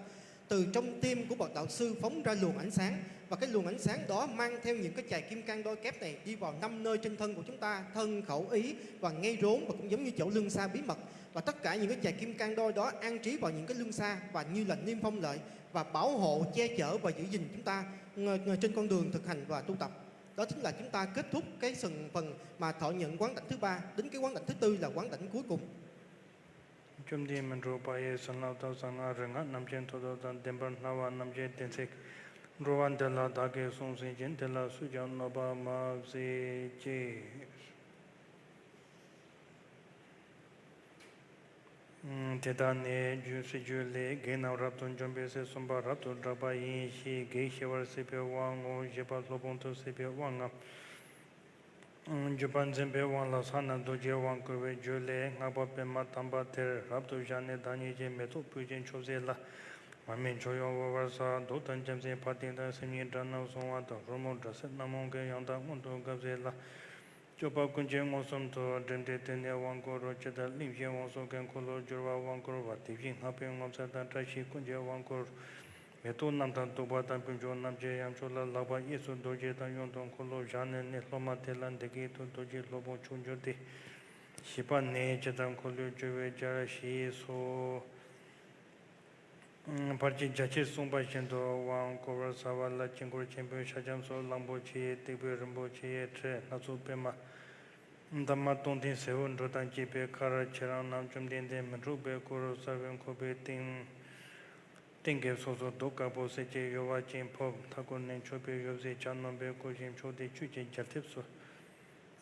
Từ trong tim của bậc đạo sư phóng ra luồng ánh sáng, và cái luồng ánh sáng đó mang theo những cái chài kim cang đôi kép này đi vào năm nơi trên thân của chúng ta: thân, khẩu, ý, và ngay rốn, và cũng giống như chỗ lưng xa bí mật. Và tất cả những cái chài kim cang đôi đó an trí vào những cái lưng xa và như là niêm phong lại và bảo hộ, che chở và giữ gìn chúng ta, ờ, trên con đường thực hành và tu tập. Đó chính là chúng ta kết thúc cái phần, phần mà thọ nhận quán đảnh thứ ba, đến cái quán đảnh thứ tư là quán đảnh cuối cùng. བཅོམ་ལྡན་མི་འཁྲུགས་པ་ཡི་བྱིན་རླབས་དང་གསང་སྔགས་རིག་སྔགས་རྣམ་བསྒྱིངས་མཐུ་སྟོབས་དང་ལྡན་པར་སྣང་བ་རྣམས་ཀྱི་བསྟན་བཅོས་འགྲོ་བ་འདི་ལ་བདག་གིས་སྲུང་ཞིང་བྱིན། དེ་ལ་སུས་ཀྱང་གནོད་པ་མ་བྱེད་ཅིག། དེ་དག་ནི་རྒྱུད་སྲིད་རྒྱུད་ལས། བགེགས་རྣམས་རབ་ཏུ་འཇོམས་པའི་ཚུལ། གསུམ་པ་རབ་ཏུ་བསྒྲགས་པ་ཡིན་ཞེས། བགེགས་ཞི་བར་བྱེད་པའི་དབང་ངོ་། བཞི་པ་སློབ་དཔོན་དུ་བྱེད་པའི་དབང་ངམ། བརྒྱུད་པ་འཛིན་པའི་དབང་ལ་ས་ན་རྡོ་རྗེའི་དབང་བསྐུར་བའི་རྒྱུད་ལས། སྔགས་པ་པདྨ་དམ་པ་དེར་རབ་ཏུ་བཞག་ནས་བདག་ཉིད་ཀྱི་མེ་ཏོག་སྤོས་ཀྱི་མཆོད་རྫས་ལ། མར་མེ་མཆོད་ཡོན་བོར་བར་བྱ། མདོག་དང་རྒྱལ་མཚན་འཕར་ལྡིང་དང་། སེམས་ཉིད་སྒྲ་རྣམས་གསུང་བ་དང་། རོལ་མོ་སྒྲ་ཚད་རྣམས་མོ་གི་ཡང་དག་སྔོན་དུ་དགའ་བྱེད་ལ། སྤྱོད་པ་ཀུན་གྱི་མངོན་སུམ་དུ། བསྒྲིམས་ཏེ་དེ་ནས་དབང་བསྐུར་རོ། ཇི་ལྟར་གླིང་བཞིའི་དབང་ཕྱུག་གི་འཁོར་ལོས་སྒྱུར་བ་དབང་བསྐུར་བ། དེ་བཞིན་སྔགས་པའི་ངོ་མཚར་དང་བཀྲ་ཤིས་ཀུན་གྱི་དབང་བསྐུར་རོ། མེ་ཏོག་རྣམས་དང་བདུག་པ་དང་དཔལ་འབྱོར་རྣམས་ཀྱི་ཡང་མཆོད་ལ། ལག་པ་གཡས་སུ་རྡོ་རྗེ་དང་། གཡོན་དུ་འཁོར་ལོ་བཞག་ནས་ནི། སློབ་མ་དེ་ལ་འདི་སྐད་དུ། རྡོ་རྗེ་སློབ་དཔོན་མཆོག་གྱུར་ཏེ། བཞི་པ་ནི། ཇི་ལྟར་འཁོར་ལོས་སྒྱུར་བའི་རྒྱལ། ཞེས་སོ། ཕར་ཕྱིན་རྒྱ་ཆེར་གསུངས་པ་བཞིན་དུ་དབང་བསྐུར་བར་བྱ་བ་ལ། དཀྱིལ་འཁོར་ཆེན་པོའི་ཕྱག་རྒྱ་མཚོ། གླང་པོ་ཆེ་ཡི་སྟེགས་བུ། རིན་པོ་ཆེ་ཡི་ཁྲི་སྣ་ཚོགས་པདྨ་འདབ་མ་སྟོང་ལྡན་ཟེའུ་འབྲུ་དང་བཅས་པའི་ཁར། ཁྱེད་རང་རྣམས་བཅོམ་ལྡན་འདས་མི་འཁྲུགས་པའི་སྐུ་རུ་ས་བོན་འཁོར་བའི་སྟེང་། སྟེང་གི་ཕྱོགས་སུ་གདུགས་དཀར་པོ་གསེར་གྱི་ཡུ་བ་ཅན་ཕུབ། མཐའ་བསྐོར་ནས་མཆོད་པའི་ཡོ་བྱད་ཆ་རྣམས་པའི་སྐུ་བཞིན་མཆོད་དེ། ཆོས་ཀྱི་རྒྱལ་ཐེབས་སུ་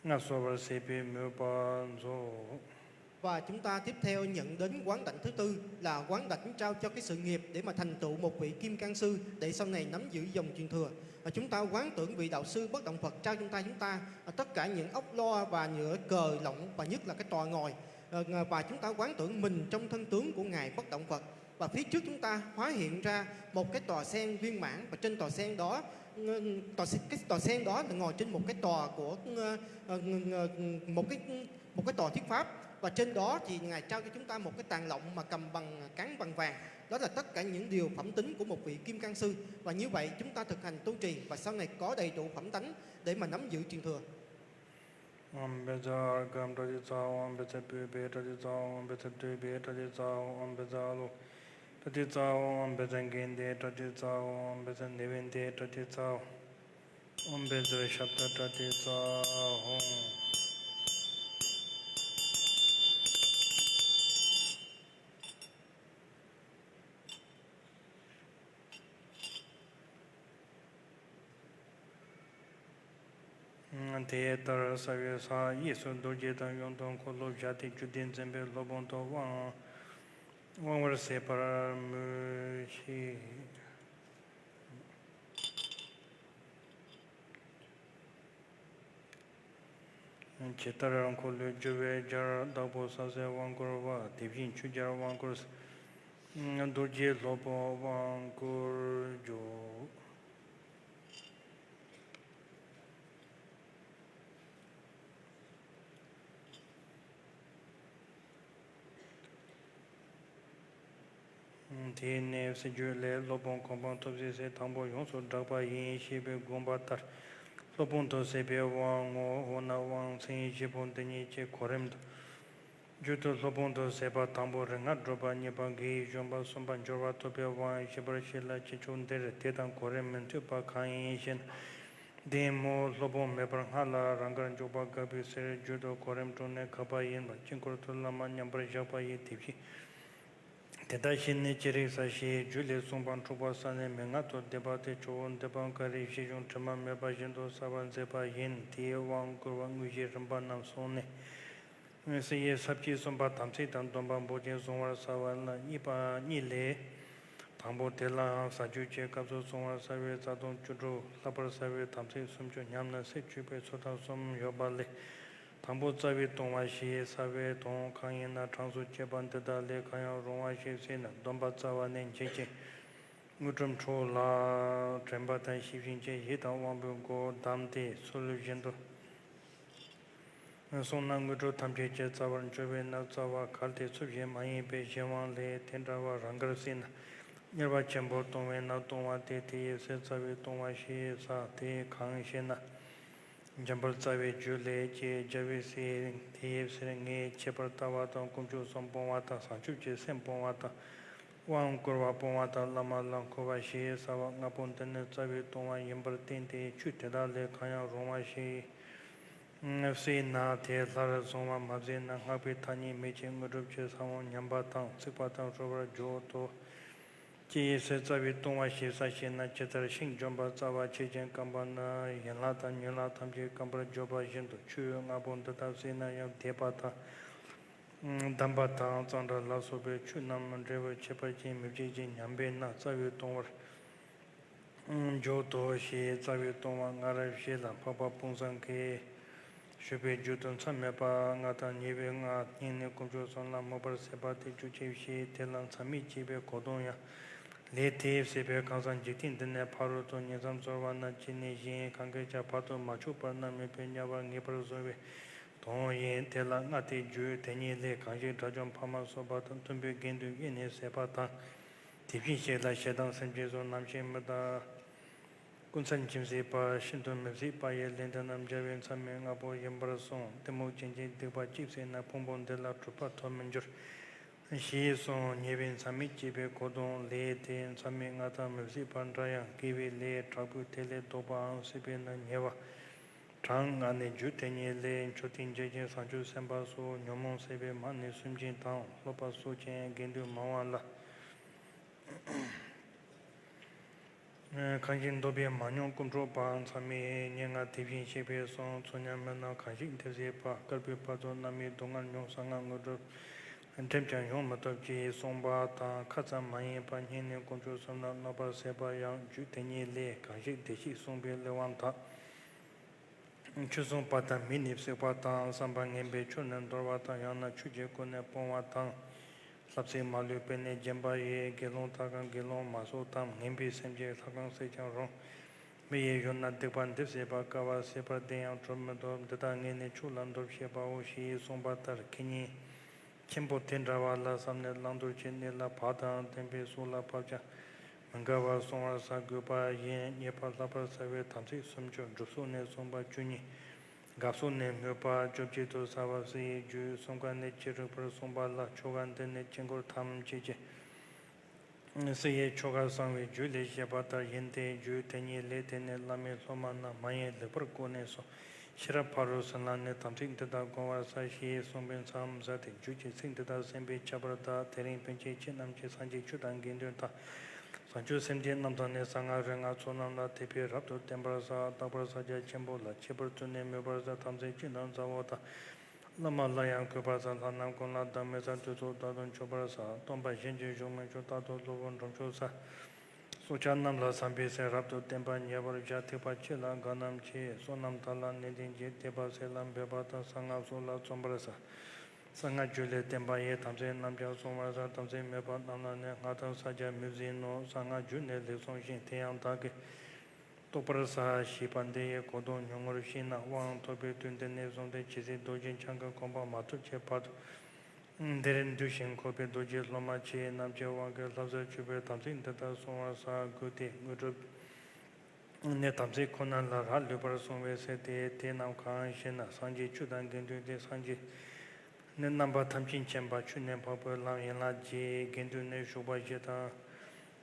མངའ་གསོལ་བར་བྱེད་པའི་མོས་པ་མཛོད། Và chúng ta tiếp theo nhận đến quán đảnh thứ tư là quán đảnh trao cho cái sự nghiệp để mà thành tựu một vị kim cang sư để sau này nắm giữ dòng truyền thừa. Và chúng ta quán tưởng vị đạo sư Bất Động Phật trao chúng ta, chúng ta, à, tất cả những ốc lo và nhựa cờ lọng và nhất là cái tòa ngòi. Ờ, và chúng ta quán tưởng mình trong thân tướng của Ngài Bất Động Phật. Và phía trước chúng ta hóa hiện ra một cái tòa sen viên mãn, và trên tòa sen đó, ờ, tòa sen, cái tòa sen đó là ngồi trên một cái tòa của, ờ, ờ, ờ, một cái, một cái tòa thuyết pháp, và trên đó thì Ngài trao cho chúng ta một cái tàn lọng mà cầm bằng, cán bằng vàng. Đó là tất cả những điều phẩm tính của một vị kim cang sư. Và như vậy chúng ta thực hành tu trì và sau này có đầy đủ phẩm tánh để mà nắm giữ truyền thừa. ཨོཾ་བཛྲ་ཨརྒྷཾ་པྲ་ཏཱིཙྪ། ཨོཾ་བཛྲ་པུཥྤེ་པྲ་ཏཱིཙྪ། ཨོཾ་བཛྲ་དྷཱུ་པེ་པྲ་ཏཱིཙྪ། ཨོཾ་བཛྲ་ཨ་ལོ། པྲ་ཏི་ཙཱ་ཧཱུྃ། ཨོཾ་བཛྲ་གིནྡྷེ་པྲ་ཏི་ཙཱ་ཧཱུྃ། ཨོཾ་བཛྲ་ནཻ་ཝིནྡྷེ་པྲ་ཏི་ཙཱ་ཧཱུྃ། ཨོཾ་བཛྲ་ཤབྡ་པྲ་ཏི་ཙཱ་ཧཱུྃ། དེ་ལྟར་རྩ་བའི་ས་གཡས་སུ་རྡོ་རྗེ་དང་གཡོན་དུ་འཁོར་ལོ་བཞག་སྟེ་རྒྱུད་སྡེ་འཛིན་པའི་སློབ་དཔོན་དུ་དབང་དབང་བར་བྱེད་པར་མོས་ཤིག། ཇི་ལྟར་འཁོར་ལོས་སྒྱུར་བའི་རྒྱལ། བདག་པོ་ས་གཞིར་དབང་བསྐུར་བ། དེ་བཞིན་ཆོས་རྒྱལ་དབང་བསྐུར་ས། རྡོ་རྗེ་སློབ་དཔོན་དབང་བསྐུར་བརྗོད། དེ་ནས་སྲིད་རྒྱུད་ལས། སློབ་དཔོན་གོ་འཕང་ཐོབ་ཚུལ་ཟེར། དང་པོ་ཡོངས་སུ་གྲགས་པ་ཡིན་ཞེས་པའི་དགོངས་པ་ལྟར། སློབ་དཔོན་དུ་ཟད་པའི་དབང་ངོ་། འོ་ན་དབང་མཚན་བཞི་པོ་འདི་ཉིད་ཀྱི་གོ་རིམ་དང་། རྒྱུད་དུ་སློབ་དཔོན་དུ་ཟད་པ་དང་པོ་རིག་སྔགས་སྒྲུབ་པ། གཉིས་པ་དགེ་བའི་བཤེས་པ། གསུམ་པ་སྦྱོར་བ་ཐོབ་པའི་དབང་། བཞི་པར་བཤད་ལ། ཁྱད་ཆོས་འདིར་དེ་དང་གོ་རིམ་མི་མཐུན་པ་གང་ཡིན་ཞེ་ན། འདི་མོ། སློབ་དཔོན་མེད་པར་སྔགས་ལ་རང་དགར་འཇོག་པ་དགག་པའི་ཕྱིར། རྒྱུད་དུ་གོ་རིམ་དྲུག་ནི་དགག་པ་ཡིན་པ། དཀྱིལ་འཁོར་དུ་བླ་མ་མཉམ་པར་བཞག་པ་ཡི་དེ་བཞིན། དེ་ལྟར་ཤེས་ནས་ཅི་རིགས་ས་ཞེས། རྒྱུད་ལས་གསུངས་པ་འཁྲུགས་པ་བསལ་ནས་མན་ངག་ཏུ་བསྡུས་པ་སྟེ། ཇོ་བོ་འདོད་པ་དཀའ་རིགས་ཞེས་བྱུང་དྲི་མ་མེད་པ་བཞིན་དུ་བསལ་བར་མཛད་པ་ཡིན། དེའི་དབང་བསྐུར་བ་དངོས་གཞིའི་རིམ་པ་རྣམས་གསུངས་ནས། སྲིད་ཡུལ་ས་བཅད་གསུམ་པ་དམ་ཚིག་དང་སྡོམ་པ་འབོགས་ཆེན་གཟུང་བར་བྱ་བ་ལ་གཉིས་པ་གཉིས་ལས། དང་པོ་དེ་ལའང་ཟ་རྒྱུ་གཅིག་སྐབས་སུ་གཟུང་བར་བྱ་བའི་རྩ་ལྟུང་བཅུ་དྲུག་བསླབ་པར་བྱ་བའི་དམ་ཚིག་སུམ་ཅུ་ཉམས་ལ་སེམས་བསྐྱེད་པའི་ཚུལ་དང་གསུམ་ཡོད་པ་ལས། དང་པོ་རྩ་བའི་ལྟུང་བ་ཞེས་བྱ་བའི་དོན་གང་ཡིན་ན། གྲངས་སུ་བཅད་པ་འདི་དག་ལས་གང་ཡང་རུང་བ་ཞིག་བྱས་ན་སྡོམ་པ་རྩ་བ་ནས་འབྱེད་ཅིང་། དངོས་གྲུབ་འཕྲོག་ལ། དྲན་པ་དང་ཤེས་བཞིན་གྱི་ཡིད་དང་དབང་པོའི་སྒོ་བསྡམས་ཏེ་ཚུལ་བཞིན་དུ་བསྲུངས་ན་དངོས་གྲུབ་ཐམས་ཅད་ཀྱི་རྩ་བར་འགྱུར་བས་ན། རྩ་བ་གལ་ཏེ་ཚུལ་བཞིན་མ་ཡིན་པའི་གཞན་དབང་ལས། དེ་འདྲ་བ་རང་དགར་བྱས་ན་དམྱལ་བ་ཆེན་པོར་ལྟུང་བས་ན། ལྟུང་བ་དེ་དེ་ཡི་ཕྱིར་རྩ་བའི་ལྟུང་བ་ཞེས་བྱ། དེ་གང་ཞེ་ན། འཇམ་དཔལ་རྩ་བའི་རྒྱུད་ལས་ཀྱི་རྒྱལ་བའི་སྲས་དེའི་ཕྱིར་ངས་ཁྱད་པར་ལྟ་བ་དང་། དཀོན་མཆོག་གསུམ་སྤོང་བ་དང་། བྱང་ཆུབ་ཀྱི་སེམས་སྤོང་བ་དང་། དབང་བསྐུར་བ་སྤོང་བ་དང་། བླ་མ་ལ་འཁོར་བ་ཞེས་བྱ་བ་ལྔ་པོ་འདི་ནི་རྩ་བའི་ལྟུང་བ་ཡིན་པར་བསྟན་ཏེ། ཆོས་དེ་དག་ལས་གང་ཡང་རུང་བ་ཞིག་བྱས་ན་དེ་སླར་གཟུང་བ་མ་བྱས་ན་སྔགས་པའི་ཐ་སྙད་མེད་ཅིང་། དངོས་གྲུབ་ཀྱི་ས་བོན་ཉམས་པ་དང་ཚིག་པ་དང་ཧྲུལ་བར་འགྱུར་ཏོ། ཅི་ཡི་ཕྱིར་རྩ་བའི་ལྟུང་བ་ཞེས་བྱ་ཞེ་ན། ཇི་ལྟར་ཤིང་ལྗོན་པ་རྩ་བ་ཆད་ཅིང་སྐམ་པ་ན་ཡན་ལག་དང་ཉོན་ལག་ཐམས་ཅད་སྐམ་པར་འགྱུར་བ་བཞིན་དུ། ཆོས་ལྔ་པོ་འདི་དག་བྱས་ན་ཡང་དད་པ་དང་། སྡོམ་པ་དང་གཙང་སྦྲ་ལ་སོགས་པའི་ཆོས་རྣམས་འབྲས་བུ་ཁྱད་པར་ཅན་མི་བྱེད་ཅིང་ཉམས་པས་ན་རྩ་བའི་ལྟུང་བར་འཇོག་ཏོ་ཞེས་རྩ་བའི་ལྟུང་བ་ལྔ་རབ་བཞི་ལ་འཕགས་པ་དཔུང་བཟང་གིས་ཞུས་པའི་རྒྱུད་དུ་མཚམས་མེད་པ་ལྔ་དང་ཉེ་བའི་ལྔ། སྙིང་ནས་དཀོན་མཆོག་གསུམ་ལ་སྨོད་པར་བྱེད་པ་སྟེ་བཅུ་གཅིག་བཞི། དེ་ལ་མཚམས་མེད་བཅས་པའི་གོ་དོན་ཡང་། ལས་དེ་བྱས་པའི་ཁམས་སངས་འཇིག་རྟེན་འདི་ནས་ཕ་རོལ་ཏུ་ཉིང་མཚམས་སོལ་བ་ན་ཅི་ནས་བཞིན་གང་གིས་ཀྱང་བར་དུ་མ་ཆོད་པར་རྣམ་སྨིན་པའི་དམྱལ་བ་ངེས་པར་གཟུང་བའི་དོན་ཡིན། དེ་ལ་ལྔ་སྟེ་རྒྱུད་དེ་ཉིད་ལས། གང་ཞིག་དགྲ་བཅོམ་ཕ་མ་སོགས་པ་དང་། མཐུན་པའི་རྒྱན་དུ་དབྱེ་ནས་བྱེད་པ་དང་། དེ་བཞིན་གཤེགས་ལ་ཞེ་སྡང་སེམས་ཅན་སོགས་རྣམ་ཤེས་མི་དང་། སྐུ་མཚན་ཅན་བྱེད་པ་ཤིན་ཏུ་མི་བྱེད་པ་ཡི་ལས་འདི་རྣམས་བྱ་བའི་མཚམས་མེད་ལྔ་པོ་ཡིན་པར་གསུངས། གཏི་མུག་ཅན་གྱི་སྡིག་པ་གཅིག་བྱས་ན་ཕུང་པོ་འདི་ལ་གྲུབ་པ་ཐོབ་མི་འགྱུར། ཞེས་གསུངས། ཉེ་བའི་མཚམས་མེད་བཅས་པའི་གོ་དོན་ལས། དེ་མཚམས་མེད་ལྔ་དང་མི་བྱེད་པ་འདྲ་ཡང་དགེ་བའི་ལས་དྲག་པོས་དེ་ལས་ལྡོག་པའམ་སྲིད་པས་ན་ཉེ་བ། གྲངས་ལྔ་ནི་རྒྱུད་དེ་ཉིད་ལས། མཆོད་རྟེན་འཇལ་ཅིང་བྱང་ཆུབ་སེམས་དཔའ་སོགས་ཉོན་མོངས་སེལ་བའི་མ་ཎི་སུམ་ཅན་དང་། སློབ་པ་སོགས་ཀྱིས་དགེ་འདུན་མང་བ་ལ། གང་ཞིག་འདོད་པས་མ་མྱོང་དཀོན་མཆོག་དཔལ། མཚམས་མེད་ཉེར་ལྔ་དེ་བཞིན་གཤེགས་པས་གསུངས། ཚོགས་མཉམ་མེད་ན་གང་ཞིག་འདི་བྱེད་པ། བསྐལ་པའི་བར་དུ་རྣམ་སྨིན་སྡུག་བསྔལ་མྱོང་། གསང་སྔགས་དངོས་གྲུབ་འགྲིམས་ཀྱང་ཡོང་མི་ཐུབ་ཅེས་གསུངས་པ་དང་། ཁ་ཙམ་མ་ཡིན་པར་སྙིང་ནས་དཀོན་མཆོག་གསུམ་ལ་གནས་པར་བྱེད་པ་ཡང་རྒྱུད་དེ་ཉིད་ལས། གང་ཞིག་བདེ་གཤེགས་གསུངས་པའི་གླེགས་བམ་དག། ཆོས་གསུངས་པ་དང་མིག་ནི་བསྲེགས་པ་དང་། བསམ་པ་ངན་པས་ཆོས་ནི་འདོར་བ་དང་། ཡང་ན་ཆོས་ཀྱི་སྒོ་ནས་སྤོང་བ་དང་། ལྷ་ཚེ་མ་ལུས་པས་ནི་བརྒྱན་པ་ཡི། དགེ་སློང་དག་གམ་དགེ་སློང་མ་སོགས་དང་། ངན་པའི་སེམས་ཅན་ལྷ་ཁང་བརྩིགས་ཀྱང་རུང་། མི་ཡི་ཡུལ་ན་སྡིག་པ་འདི་བྱས་པ། དཀའ་བ་བྱས་པ་དེ་ཡང་གྲུབ་མི་ཐུབ། འདི་དག་ངས་ནི་ཆོས་ལ་འདུ་བྱེད་པའོ། ཞེས་གསུངས་པ་ལྟར་ཁེ་ཉེན་ཆེན་པོ་དེ་འདྲ་བ་ལ་བསམ་ནས་བླང་དོར་གྱི་གནས་ལ་བག་དང་ལྡན་པས་སྲོག་ལ་བབ་ཀྱང་མི་འགལ་བར་བསྲུང་བར་བྱ་དགོས་པ་ཡིན། རྙེད་པ་བསླབ་པར་བྱ་བའི་དམ་ཚིག་སུམ་ཅུ། སྒྲུབ་སོགས་ནས་གསུངས་པ་བཅུ་གཉིས། དགག་སོགས་ནས་སྨོས་པ་བཅོ་བརྒྱད་དུ་བྱ་བ་བྱེད་ཡས་རྒྱུད། གསུམ་ཀ་ནས་ཅི་རིགས་པར་གསུངས་པ་ལ། ཆོ་ག་འདི་ནི་དཀྱིལ་འཁོར་ཐམས་ཅད་ཀྱི་ བསྲེ་ཡས་ཆོ་ག་གསང་བའི་རྒྱུད་ལས་བཤད་པ་ལྟར་ཡིན་ཏེ། རྒྱུད་དེ་ཉིད་ལས་དེ་ནི་བླ་མའི་སློབ་མ་རྣམས་མ་ཡིན་ལེགས་པར་བཀོད་ནས་སོ། ཤེས་རབ་ཕ་རོལ་ཕྱིན་ལ་ནི་དམ་ཚིག་འདི་དག་སྒོམ་པར་བྱ་ཞེས་གསུངས་པའི་མཚམས་སུ་དེ་རྒྱུད་ཀྱི་ཚིག་འདི་དག་གསན་པས་ཁྱབ་པར་གདའ། དེ་རིང་ཕན་ཆད་ཁྱེད་རྣམས་ཀྱིས་སངས་རྒྱས་ཆོས་དང་དགེ་འདུན་དང་། བྱང་ཆུབ་སེམས་བསྐྱེད་རྣམ་དག་ནི་གསང་སྔགས་རིག་སྔགས་ཚོགས་རྣམས་ལ་དད་པས་རབ་ཏུ་བརྟན་པར་བྱ། རྟག་པར་ཕྱག་རྒྱ་ཆེན་པོ་ལ་ཁྱད་པར་དུ་ནི་མོས་པར་བྱ། དམ་ཚིག་ཅན་དང་མཛའ་བོ་དང་། བླ་མ་ལ་ཡང་གུས་པར་བྱ། ལྷ་རྣམས་ཀུན་ལ་བདག་མེད་བྱ། དུས་ཚོད་རྟག་ཏུ་འཕྱོག་པར་བྱ། སྟོན་པ་གཞན་གྱིས་བཞུགས་མི་ཆོག་རྟག་ཏུ་གློ་བུར་འགྲོ་མཆོག་བྱ། སྲོག་ཆགས་རྣམས་ལ་བྱམས་པའི་སེམས་རབ་ཏུ་བརྟན་པ་ཉེ་བར་བཞག་ཐེག་པ་ཆེ་ལ་དགའ་རྣམས་ཀྱིས། བསོད་ནམས་དག་ལ་ནན་ཏན་གྱིས། དད་པ་ཟས་ལ་འབད་པ་དང་། གསང་སྔགས་སྲོག་ལ་བརྩོན་པར་བྱ། གསང་སྔགས་རྒྱུད་ལས་བསྟན་པ་ཡི། དམ་ཚིག་རྣམས་ཀྱང་བསྲུང་བར་བྱ། དམ་ཚིག་མེད་པ་རྣམས་ལ་ནི། སྔགས་དང་ཕྱག་རྒྱ་མི་བྱེད་ནོ། གསང་སྔགས་རྒྱུད་ནི་ལེགས་གསུངས་ཤིང་། དེ་ཡང་བདག་གིས་རྟོགས་པར་བྱ། ཞེས་པ་འདི་ཡི་གོ་དོན་ཉུང་ངུར་ཤེས་ན། དབང་ཐོབ་པའི་དུས་འདི་ནས་བཟུང་སྟེ་ཇི་སྲིད་རྡོ་རྗེ་འཆང་གི་དགོངས་པ་མ་ཐོབ་ཀྱི་བར་དུ། འདིར་འདུས་ཤིང་འཁོད་པའི་རྡོ་རྗེ་སློབ་མ་ཁྱེད་རྣམས་ཀྱི་དབང་གིས་ལྷ་བཟང་སྤྱོད་པའི་དམ་ཚིག་འདི་དག་བསྲུང་བར་བྱ། དགོས་ཏེ་དངོས་གྲུབ་ནི་དམ་ཚིག་ཁོ་ན་ལ་རག་ལུས་པར་གསུངས་པས་ཟེར་ཏེ། དེ་རྣམས་གང་ཞེ་ན། སངས་རྒྱས་ཆོས་དང་དགེ་འདུན་ཏེ། སངས་རྒྱས་ནི་རྣམ་པ་ཐམས་ཅད་མཁྱེན་པ། ཆོས་ནི་འཕགས་པའི་ལམ་ཡན་ལག་བརྒྱད། དགེ་འདུན་ནི་ཞུགས་པ་བཞི་དང་།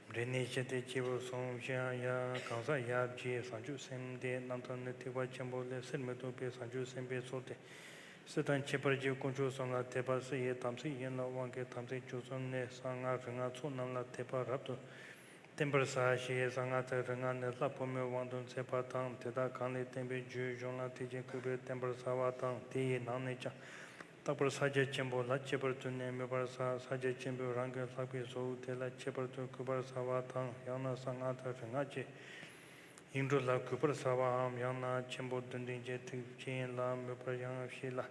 འབྲས་ནི་བཞི་སྟེ་སྐྱེས་བུ་གསུམ། གཞན་ཡང་གང་ཟག་ཡང་བརྒྱད། བྱང་ཆུབ་སེམས་དེ་རྣམ་དག་ནི། ཐེག་པ་ཆེན་པོ་ལས་སེལ་མི་ཐུབ་པའི་བྱང་ཆུབ་སེམས་དཔའི་ཚོགས་དེ། སྲིད་དང་ཁྱད་པར་གྱི་དཀོན་མཆོག་གསུམ་ལ་དད་པ་བསྲེ་ཡི་དམ་ཚིག་ཡིན་ལ། དབང་གི་དམ་ཚིག་བཅུ་གསུམ་ནི། གསང་སྔགས་རིག་སྔགས་ཚོགས་རྣམས་ལ་དད་པ་རབ་ཏུ་བརྟན་པར་བྱ་ཞེས། གསང་སྔགས་དང་རིག་སྔགས་ནི་ལྷ་ཕོ་མོའི་དབང་དུ་མཛད་པ་དང་། དེ་དག་གང་ལས་བསྟན་པའི་རྒྱུད་གཞུང་ལ་དད་ཅིང་གུས་པས་བརྟན་པར་བྱ་བ་དང་། དེ་ཡི་ནང་ནས་ཀྱང་རྟག་པར་ཕྱག་རྒྱ་ཆེན་པོ་ལ་ཁྱད་པར་དུ་ནི་མོས་པར་བྱ། ཕྱག་རྒྱ་ཆེན་པོས་རང་གི་ལྷག་པའི་བཟོ་བོ་དེ་ལ་ཁྱད་པར་དུ་གུས་པར་བྱ་བ་དང་། ཡང་ན་གསང་སྔགས་དང་རིག་སྔགས་ཀྱི་ཡིག་འབྲུ་ལ་གུས་པར་བྱ་བའམ། ཡང་ན་ཆེན་པོ་བདུན་ལྡན་གྱི་ཐེག་ཆེན་ལ་མོས་པར་ཡང་བྱེད་ལ།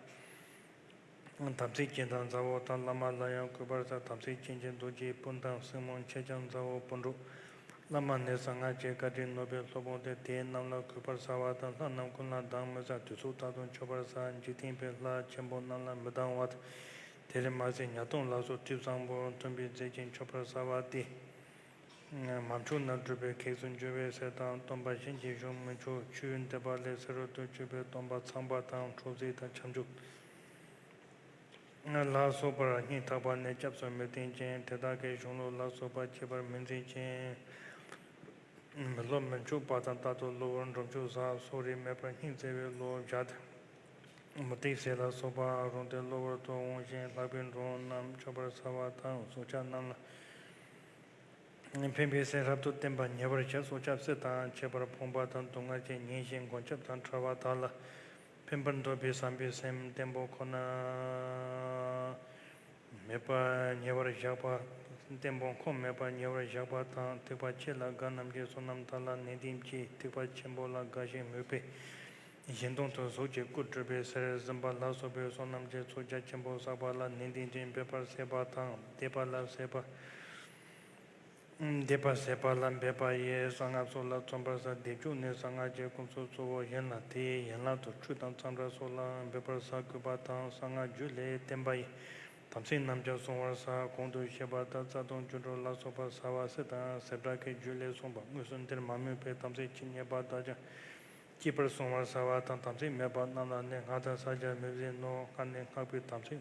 དམ་ཚིག་ཅན་དང་མཛའ་བོ་དང་། བླ་མ་ལ་ཡང་གུས་པར་བྱ། དམ་ཚིག་ཅན་གྱི་རྡོ་རྗེ་སྤུན་དང་སྲིང་མོ། མཆེད་ལྕམ་མཛའ་བོ་སྤུན་གྲོགས། བླ་མ་ནི་གསང་སྔགས་ཀྱི་བཀའ་དྲིན་ནོར་བུའི་སློབ་དཔོན་ཏེ། དེ་རྣམས་ལ་གུས་པར་བྱ་བ་དང་། ལྷ་རྣམས་ཀུན་ལ་སྡང་མི་བྱ། དུས་ཚོད་རྟག་ཏུ་འཕྱོག་པར་བྱ། འཇིག་རྟེན་པའི་ལྷ་ཆེན་པོ་རྣམས་ལ་མི་སྡང་བ་དང་། དེར་མ་ཟད་ཉ་སྟོང་ལ་སོགས་དུས་བཟང་པོར་མཐུན་པའི་རྫས་ཀྱིས་འཕྱོག་པར་བྱ་བ་སྟེ། མ་འཕྱོགས་ན་སྒྲུབ་པའི་གེགས་སུ་འགྱུར་བའི་ཟེར་དང་། སྟོན་པ་གཞན་གྱིས་བཞུགས་མི་ཆོག་ཆོས་འདི་པ་ལས་བསེ་རུ་དུ་གྱུར་པའི་སྟོན་པ་ཚངས་པ་དང་འཕྲོག་བྱེད་དང་ཁྱབ་འཇུག་ལ་སོགས་པར་སྙིང་ཐག་པ་ནས་སྐྱབས་སུ་མི་བསྟེན་ཅིང་། དེ་དག་གི་གཞུང་ལུགས་ལ་སོགས་པ་བྱེད་པར་མི་འཛིན་ཅིང་། མི་སློབ་མི་འཇུག་པ་དང་། རྟག་ཏུ་གློ་བུར་འགྲོ་མཆོག་བྱ། སོག་རིས་མེད་པར་སྙིང་བརྩེ་བས་བློ་བཞག་སྟེ། མུ་སྟེགས་ཟས་ལ་སོགས་པ་རུང་སྟེ་གློ་བུར་དུ་འོང་ཞིང་ལྷག་པའི་འབྲས་བུ་རྣམས་འཕྱོག་པར་བྱ་བ་དང་། སྲོག་ཆགས་རྣམས་ལ་ཕན་པའི་སེམས་རབ་ཏུ་བརྟན་པ་ཉེ་བར་བཞག་སྲོག་ཆགས་བསད་དང་འཆི་བར་ཕོངས་པ་དང་། སྡུག་བསྔལ་གྱིས་ཉེན་ཞིང་མགོན་སྐྱབས་དང་བྲལ་བ་དག་ལ་ཕན་པར་འདོད་པའི་བྱམས་པའི་སེམས་བརྟན་པོ་ཁོ་ན་མེད་པ་ཉེ་བར་བཞག་པ། བརྟན་པོ་ཁོ་མེད་པ་ཉེ་བར་བཞག་པ་དང་། ཐེག་པ་ཆེ་ལ་དགའ་རྣམས་ཀྱིས། བསོད་ནམས་དག་ལ་ནན་ཏན་གྱིས། ཐེག་པ་ཆེན་པོ་ལ་དགའ་ཞིང་མོས་པས། གཞན་དོན་དུ་གཟུགས་ཀྱི་སྐུ་བསྒྲུབས་པའི་ཕྱིར། གཟན་པ་ལ་སོགས་པའི་བསོད་ནམས་ཀྱི་ཚོགས་རྒྱ་ཆེན་པོ་བསགས་པ་ལ་ནན་ཏན་གྱིས་འབད་པར་བྱེད་པ་དང་། དད་པ་ལ་བྱེད་པ། དད་པ་བྱེད་པ་ལ་འབད་པ་ཡིས། གསང་སྔགས་སོགས་ལ་བརྩོན་པར་བྱ། སྡེབ་འཇུག་ནི་གསང་སྔགས་ཀྱི་སྐུ་གསུང་གཙོ་བོ་ཡིན་ལ། དེའི་ཡན་ལག་ཏུ་ཁྲུས་དང་མཚམས་སྦྱར་སོགས་ལ་འབད་པར་བྱ་དགོས་པ་དང་། གསང་སྔགས་རྒྱུད་ལས་བསྟན་པ་ཡི། དམ་ཚིག་རྣམས་ཀྱང་བསྲུང་བར་བྱ། གོང་དུ་བཤད་པ་ལྟར་རྩ་ལྟུང་སྒྱུ་འཕྲུལ་ལ་སོགས་པ་བྱ་བ་སྲིད་དང་བྱེ་བྲག་གི་རྒྱུད་ལས་གསུངས་པ་དངོས་སུ་འདིར་མ་སྨོས་པའི་དམ་ཚིག་ཇི་སྙེད་པ་དག་ཀྱང་བསྐྱེད་པར་བསྲུང་བར་བྱ་བ་དང་། དམ་ཚིག་མེད་པ་རྣམས་ལ་ནི། སྔགས་དང་ཕྱག་རྒྱ་མི་བྱེད་ནོ། སྔགས་ནི་སྔགས་པས་དམ་ཚིག་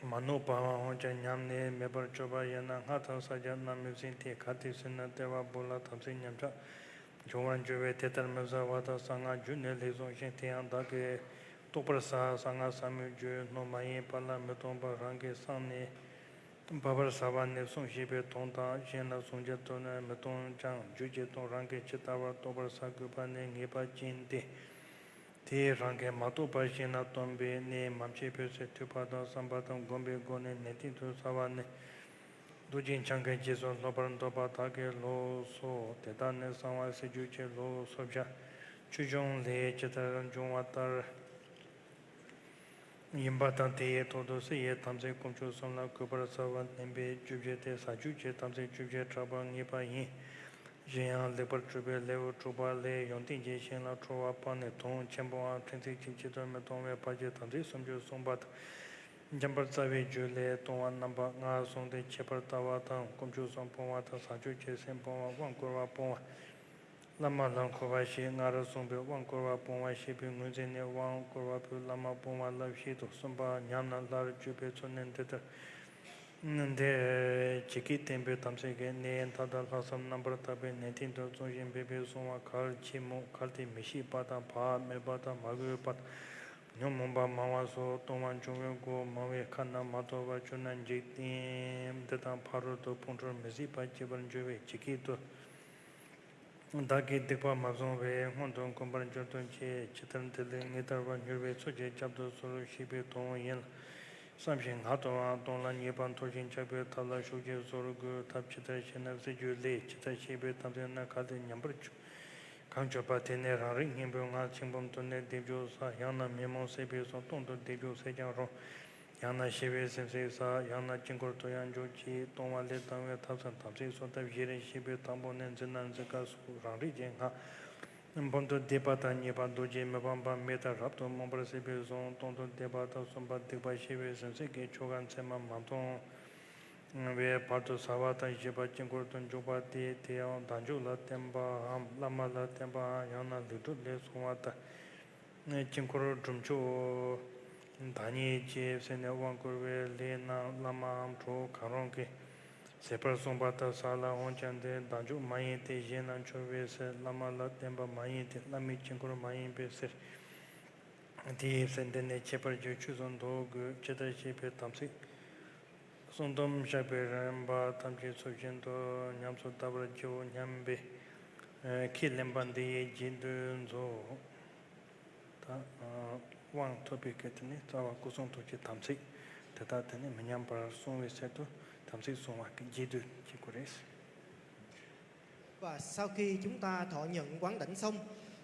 མ་ནོར་བ་འོང་ཀྱང་ཉམས་ནས་མེད་པར་གྱུར་པ་ཡིན་ན། སྔགས་དང་ཕྱག་རྒྱ་རྣམས་མི་བྱེད་དེ། གལ་ཏེ་བྱས་ན་ལྟེ་བ་པོ་ལ་དམ་ཚིག་ཉམས་ཆག་འབྱུང་བར་འགྱུར་བས། དེ་ལྟར་མི་བྱ་བ་དག་གསང་སྔགས་རྒྱུད་ནས་ལེགས་གསུངས་ཤིང་། དེ་ཡང་བདག་གིས་རྟོགས་པར་བྱ། གསང་སྔགས་ཟབ་མོའི་རྒྱུད་སྣོད་མ་ཡིན་པ་ལ་མི་ལྟུང་བར་རང་གིས་བསམས་ནས་འབད་པར་བྱ་བ་ནི་གསུངས་ཞེས་པའི་དོན་དང་། གཞན་ལ་གསུང་རྒྱུ་དུ་ནི་མི་ལྟུང་ཀྱང་རྒྱུད་ཀྱི་དོན་རང་གིས་ཇི་ལྟ་བར་རྟོགས་པར་བྱ་དགོས་པ་ནི་ངེས་པ་ཅན་ཏེ། དེས་རང་གིས་མ་རྟོགས་པར་བཤད་ན་སྟོན་པའི་གནས་མ་མཆིས་པའི་ཚེ་ཐོས་པ་དང་བསམ་པ་དང་སྒོམ་པའི་སྒོ་ནས་ནན་ཏན་དུ་བྱ་བ་ནི། རྡོ་རྗེ་འཆང་གི་རྗེས་སུ་སློབ་པར་འདོད་པ་དག་གིས་ལོགས་སོ། དེ་དག་ནི་གསང་བ་སྲིད་རྒྱུད་ཀྱི་ལོགས་སོ་བྱ། ཆོས་འབྱུང་ལས་ཇི་ལྟར་འབྱུང་བ་ལྟར་ཡིན་པ་དང་། དེའི་ཐོག་ཏུ་བསྲེ་ཡི་དམ་ཚིག་དཀོན་མཆོག་གསུམ་ལ་གུས་པར་བྱ་བ་བསྣན་པའི་བཅུ་བཞི་སྟེ། བྱ་རྒྱུད་ཀྱི་དམ་ཚིག་བཅུ་བཞི་དྲག་པོ་ངེས་པ་ཡིན། གཞན་ཡང་ལེགས་པར་གྲུབ་པའི་ལེའུ་དྲུག་པ་ལས། ཡོན་ཏན་གྱི་ཞིང་ལ་ཁྲོ་བ་སྤངས་ནས་དོན་ཆེན་པོའམ་ཕྲན་ཚེགས་ཀྱི་ཆེད་དུ་མི་ལྟུང་བའི་བར་གྱི་དམ་ཚིག་སུམ་ཅུ་གསུངས་པ་དང་། འཇམ་དཔལ་རྩ་བའི་རྒྱུད་ལས་ལྟུང་བ་རྣམ་པ་ལྔ་གསུངས་ཏེ། ཁྱད་པར་ལྟ་བ་དང་། དཀོན་མཆོག་གསུམ་སྤོང་བ་དང་། བྱང་ཆུབ་ཀྱི་སེམས་སྤོང་བ། དབང་བསྐུར་བ་སྤོང་བ། བླ་མ་ལ་འཁོར་བ་ཞེས་སྔར་གསུངས་པའི་དབང་བསྐུར་བ་སྤོང་བ་ཞེས་པའི་ངོས་འཛིན་ནི། དབང་བསྐུར་བ་པོས་བླ་མ་སྤོང་བ་ལ་བཞེད་དོ། གསུམ་པ་ཉམས་ན་སླར་བཅོས་པའི་ཚུལ་ནི་འདི་ལྟར། འདིར་ཇི་སྐད་བསྟན་པའི་དམ་ཚིག་གི་གནད་མཐའ་དག་ལྷག་བསམ་རྣམ་པར་དག་པའི་ནན་ཏན་དུ་གཙང་ཞིང་སྦས་པའི་གསང་བ་གལ་ཆེན་མོ། གལ་ཏེ་མི་ཤེས་པ་དང་བག་མེད་པ་དང་མ་གོས་པ་དང་ཉོན་མོངས་པ་མང་བ་སོགས་ལྟུང་བ་འབྱུང་བའི་སྒོ་མང་བས་ཁ་ན་མ་ཐོ་བར་གྱུར་ན་འཇིག་རྟེན་འདི་དང་ཕ་རོལ་ཏུ་ཕུང་ཁྲོལ་མི་སྲིད་པ་སྐྱེ་བར་འགྱུར་བས་ཇི་སྐད་དུ། བདག་གིས་སྡིག་པ་མ་བཟུང་བས་སྔོན་དུ་འཁོར་བར་འགྱུར་དུ་བྱེད། ཇི་ལྟར་འདི་ལས་ངེས་བསྟན་པ་མྱུར་བའི་ཚུལ་གྱིས་བསྐྱབ་ཏུ་གསོལ་ཞེས་པའི་དོན་ཡིན་ལ། བསམ་ཞིང་ངག་ཏུའང་ལྟུང་ལ་ཉེས་པ་མཐོལ་ཞིང་བཤགས་པའི་ཐབས་ལ་ཤུགས་ཀྱིས་གསོལ་དགོས། ཐབས་ཇི་ལྟར་ཤེས་ན་སྲིད་རྒྱུད་ལས། ཇི་ལྟར་ཤེས་པའི་དམ་ཚིག་ནི། གལ་ཏེ་ཉམས་པར་གྱུར། གང་གྱུར་པ་དེ་ནི་རང་རིག་སྙིང་པོའི་ངང་། ཆིངས་འབུམ་དུ་ནི་སྡེབ་འཇོག་བསགས། ཡང་ན་མེ་མོང་བསྲེགས་པའི་གསུང་སྟོང་དུ་སྡེབ་འཇོག་བསྲེགས་ཀྱང་རུང་། ཡང་ན་ཞི་བའི་སེམས་བསྲེགས་བསགས། ཡང་ན་དཀྱིལ་འཁོར་དུ་ཡང་འཇོག་ཅིང་ལྟུང་བ་ལས་བཏང་བའི་ཐབས་སུ་དམ་ཚིག་གསོག་ཐབས་བཞི་རེ་ཞེས་པའི་དང་པོ་ནི་འཛིན་ན་འཛིན་ཀ་སོགས་རང་རིག་གི་ངང་། འབུམ་དུ་བསྡེབས་པ་དང་གཉིས་པ་རྡོ་རྗེ་མི་ཕམ་པ་མེ་ལྟར་རབ་ཏུ་རྨོངས་པར་བྱེད་པའི་གསུང་སྟོང་དུ་བསྡེབས་པ་དང་གསུམ་པ་སྡིག་པ་ཞི་བའི་སེམས་བསྲེགས་ཀྱི་ཆོ་ག་མཚན་མ་མ་སྟོང་བའི་བར་དུ་བྱ་བ་དང་བཞི་པ་དཀྱིལ་འཁོར་དུ་འཇུག་པ་སྟེ། དེ་ཡང་བདག་འཇུག་ལ་བརྟེན་པའམ་བླ་མ་ལ་བརྟེན་པའམ་ཡང་ན་ལེགས་གྲུབ་ལས་བྱུང་བ་དང་། དཀྱིལ་འཁོར་སྒྲུབ་མཆོག་བདག་ཉིད་ཅེས་ཟེར་ནས་དབང་བསྐུར་བའི་ལས་རྣམས་བླ་མའམ་གྲོགས་གང་རུང་གིས་བྱེད་པར་གསུངས་པ་ལྟར་བྱས་ལ། འོན་ཀྱང་འདི་བདག་འཇུག་མ་ཡིན་ཏེ། གཞན་ལ་འཆོལ་བའི་ཕྱིར། བླ་མ་ལ་བརྟེན་པ་མ་ཡིན་ཏེ། བླ་མའི་དཀྱིལ་འཁོར་མ་ཡིན་པའི་ཕྱིར། དེའི་ཕྱིར་འདི་ནི་ཁྱད་པར་གྱི་ཆོས་སུ་འདོགས་དགོས། ཇི་ལྟར་ཤེས་པའི་དམ་ཚིག་གསུང་དུམ་བཤགས་པའི་རིམ་པ་ཐམས་ཅད་ཚུལ་བཞིན་དུ་ཉམས་སུ་བསྟར་བར་བགྱིའོ་སྙམ་པའི་ཁས་ལེན་པ་འདི་ཡིས་རྗེས་ཟློས་མཛོད། ད་དབང་ཐོབ་པའི་སྐད་དུ་ནི་རྩ་བ་སྐུ་གསུང་ཐུགས་ཀྱི་དམ་ཚིག་དེ་དག་དེ་ནི་མི་ཉམས་པར་སྲུང་བའི་ཆེད་དུ་དམ་ཚིག་སྲུང་བ་གི་རྗེས་ཟློས་བགྱི་དགོས་རེད། Và sau khi chúng ta thọ nhận quán đảnh xong,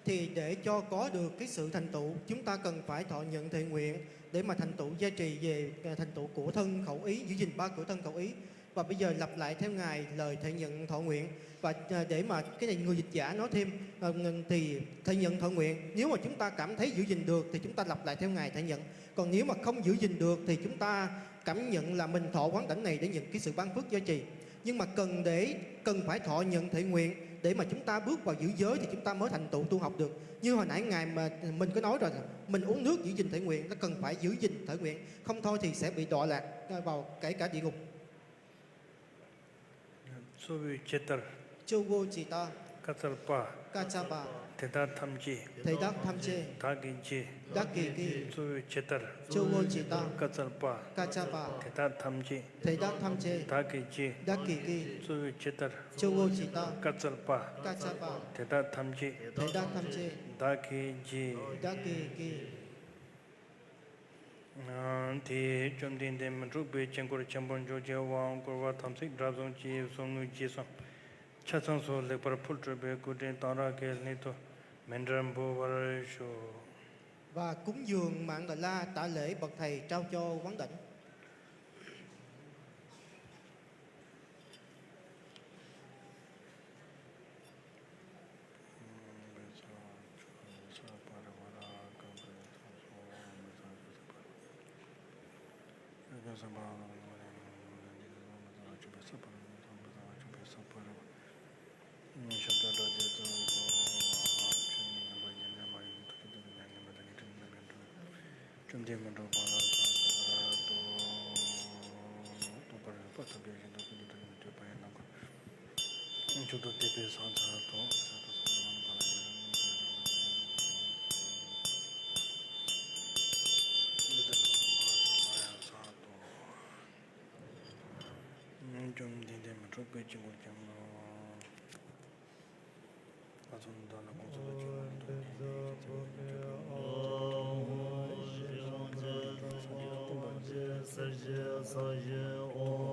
thì để cho có được cái sự thành tựu, chúng ta cần phải thọ nhận thệ nguyện để mà thành tựu gia trì về, à, thành tựu của thân khẩu ý, giữ gìn ba của thân khẩu ý. Và bây giờ lặp lại theo ngài lời thệ nhận thọ nguyện. Và, à, để mà cái này người dịch giả nói thêm, à, thì thệ nhận thọ nguyện, nếu mà chúng ta cảm thấy giữ gìn được thì chúng ta lặp lại theo ngài thệ nhận. Còn nếu mà không giữ gìn được thì chúng ta cảm nhận là mình thọ quán đảnh này để nhận cái sự ban phước gia trì. Nhưng mà cần để, cần phải thọ nhận thệ nguyện để mà chúng ta bước vào giữ giới thì chúng ta mới thành tựu tu học được. Như hồi nãy ngài mà mình có nói rồi, mình uống nước giữ gìn thệ nguyện, nó cần phải giữ gìn thệ nguyện, không thôi thì sẽ bị đọa lạc, à, vào kể cả địa ngục. གཙོ་བོས་ཇི་ལྟར། གཙོ་བོས་ཇི་ལྟར། བཀའ་སྩལ་པ། བཀའ་སྩལ་པ། དེ་དག་ཐམས་ཅད། དེ་དག་ཐམས་ཅད། བདག་གིས་ཀྱང་། བདག་གིས་ཀྱང་། གཙོ་བོས་ཇི་ལྟར། གཙོ་བོས་ཇི་ལྟར། བཀའ་སྩལ་པ། བཀའ་སྩལ་པ། དེ་དག་ཐམས་ཅད། དེ་དག་ཐམས་ཅད། བདག་གིས་ཀྱང་། བདག་གིས་ཀྱང་། གཙོ་བོས་ཇི་ལྟར། གཙོ་བོས་ཇི་ལྟར། བཀའ་སྩལ་པ། བཀའ་སྩལ་པ། དེ་དག་ཐམས་ཅད། དེ་དག་ཐམས་ཅད། བདག་གིས་ཀྱང་། བདག་གིས་ཀྱང་། དེས་བཅོམ་ལྡན་འདས་མི་འཁྲུགས་པའི་དཀྱིལ་འཁོར་ཆེན་པོར་འཇུག་ཅིང་དབང་བསྐུར་བ་དམ་ཚིག་བསྒྲུབས་ཤིང་བྱས་གསུང་དངོས་རྗེས་གསུམ་ཆ་ཚང་སོགས་ལེགས་པར་ཕུལ་གྲུབ་པའི་སྐུ་ཕྲེང་གཏང་རག་གི་ལྷན་དུ་མཎྜལ་འབུལ་བར་ཞུ། Và cúng dường mãn Đại La tả lễ bậc thầy trao cho quán đảnh. བཅོམ་ལྡན་མི་འཁྲུགས་པ་ལ་སངས་རྒྱས་སོ། རྟོགས་པར་བྱ་སྟོང་པར་རིག་པ་ཐོབ་པའི་ཞིང་དུ་ཀུན་གྱི་ཐུགས་ཉིད་ཐོབ་པ་ཡི་ནམ་མཁའ་མཆོག་ཏུ་གཏད་པའི་ཕྱག་འཚལ་ཏོ། ཕྱག་ཏུ་ཕྱག་ན་བླ་མ་ལ་ཡང་ཕྱག་འཚལ་ཏོ། བཅོམ་ལྡན་འདས་མི་འཁྲུགས་པའི་དཀྱིལ་འཁོར་གྱི་ངོ་བོ།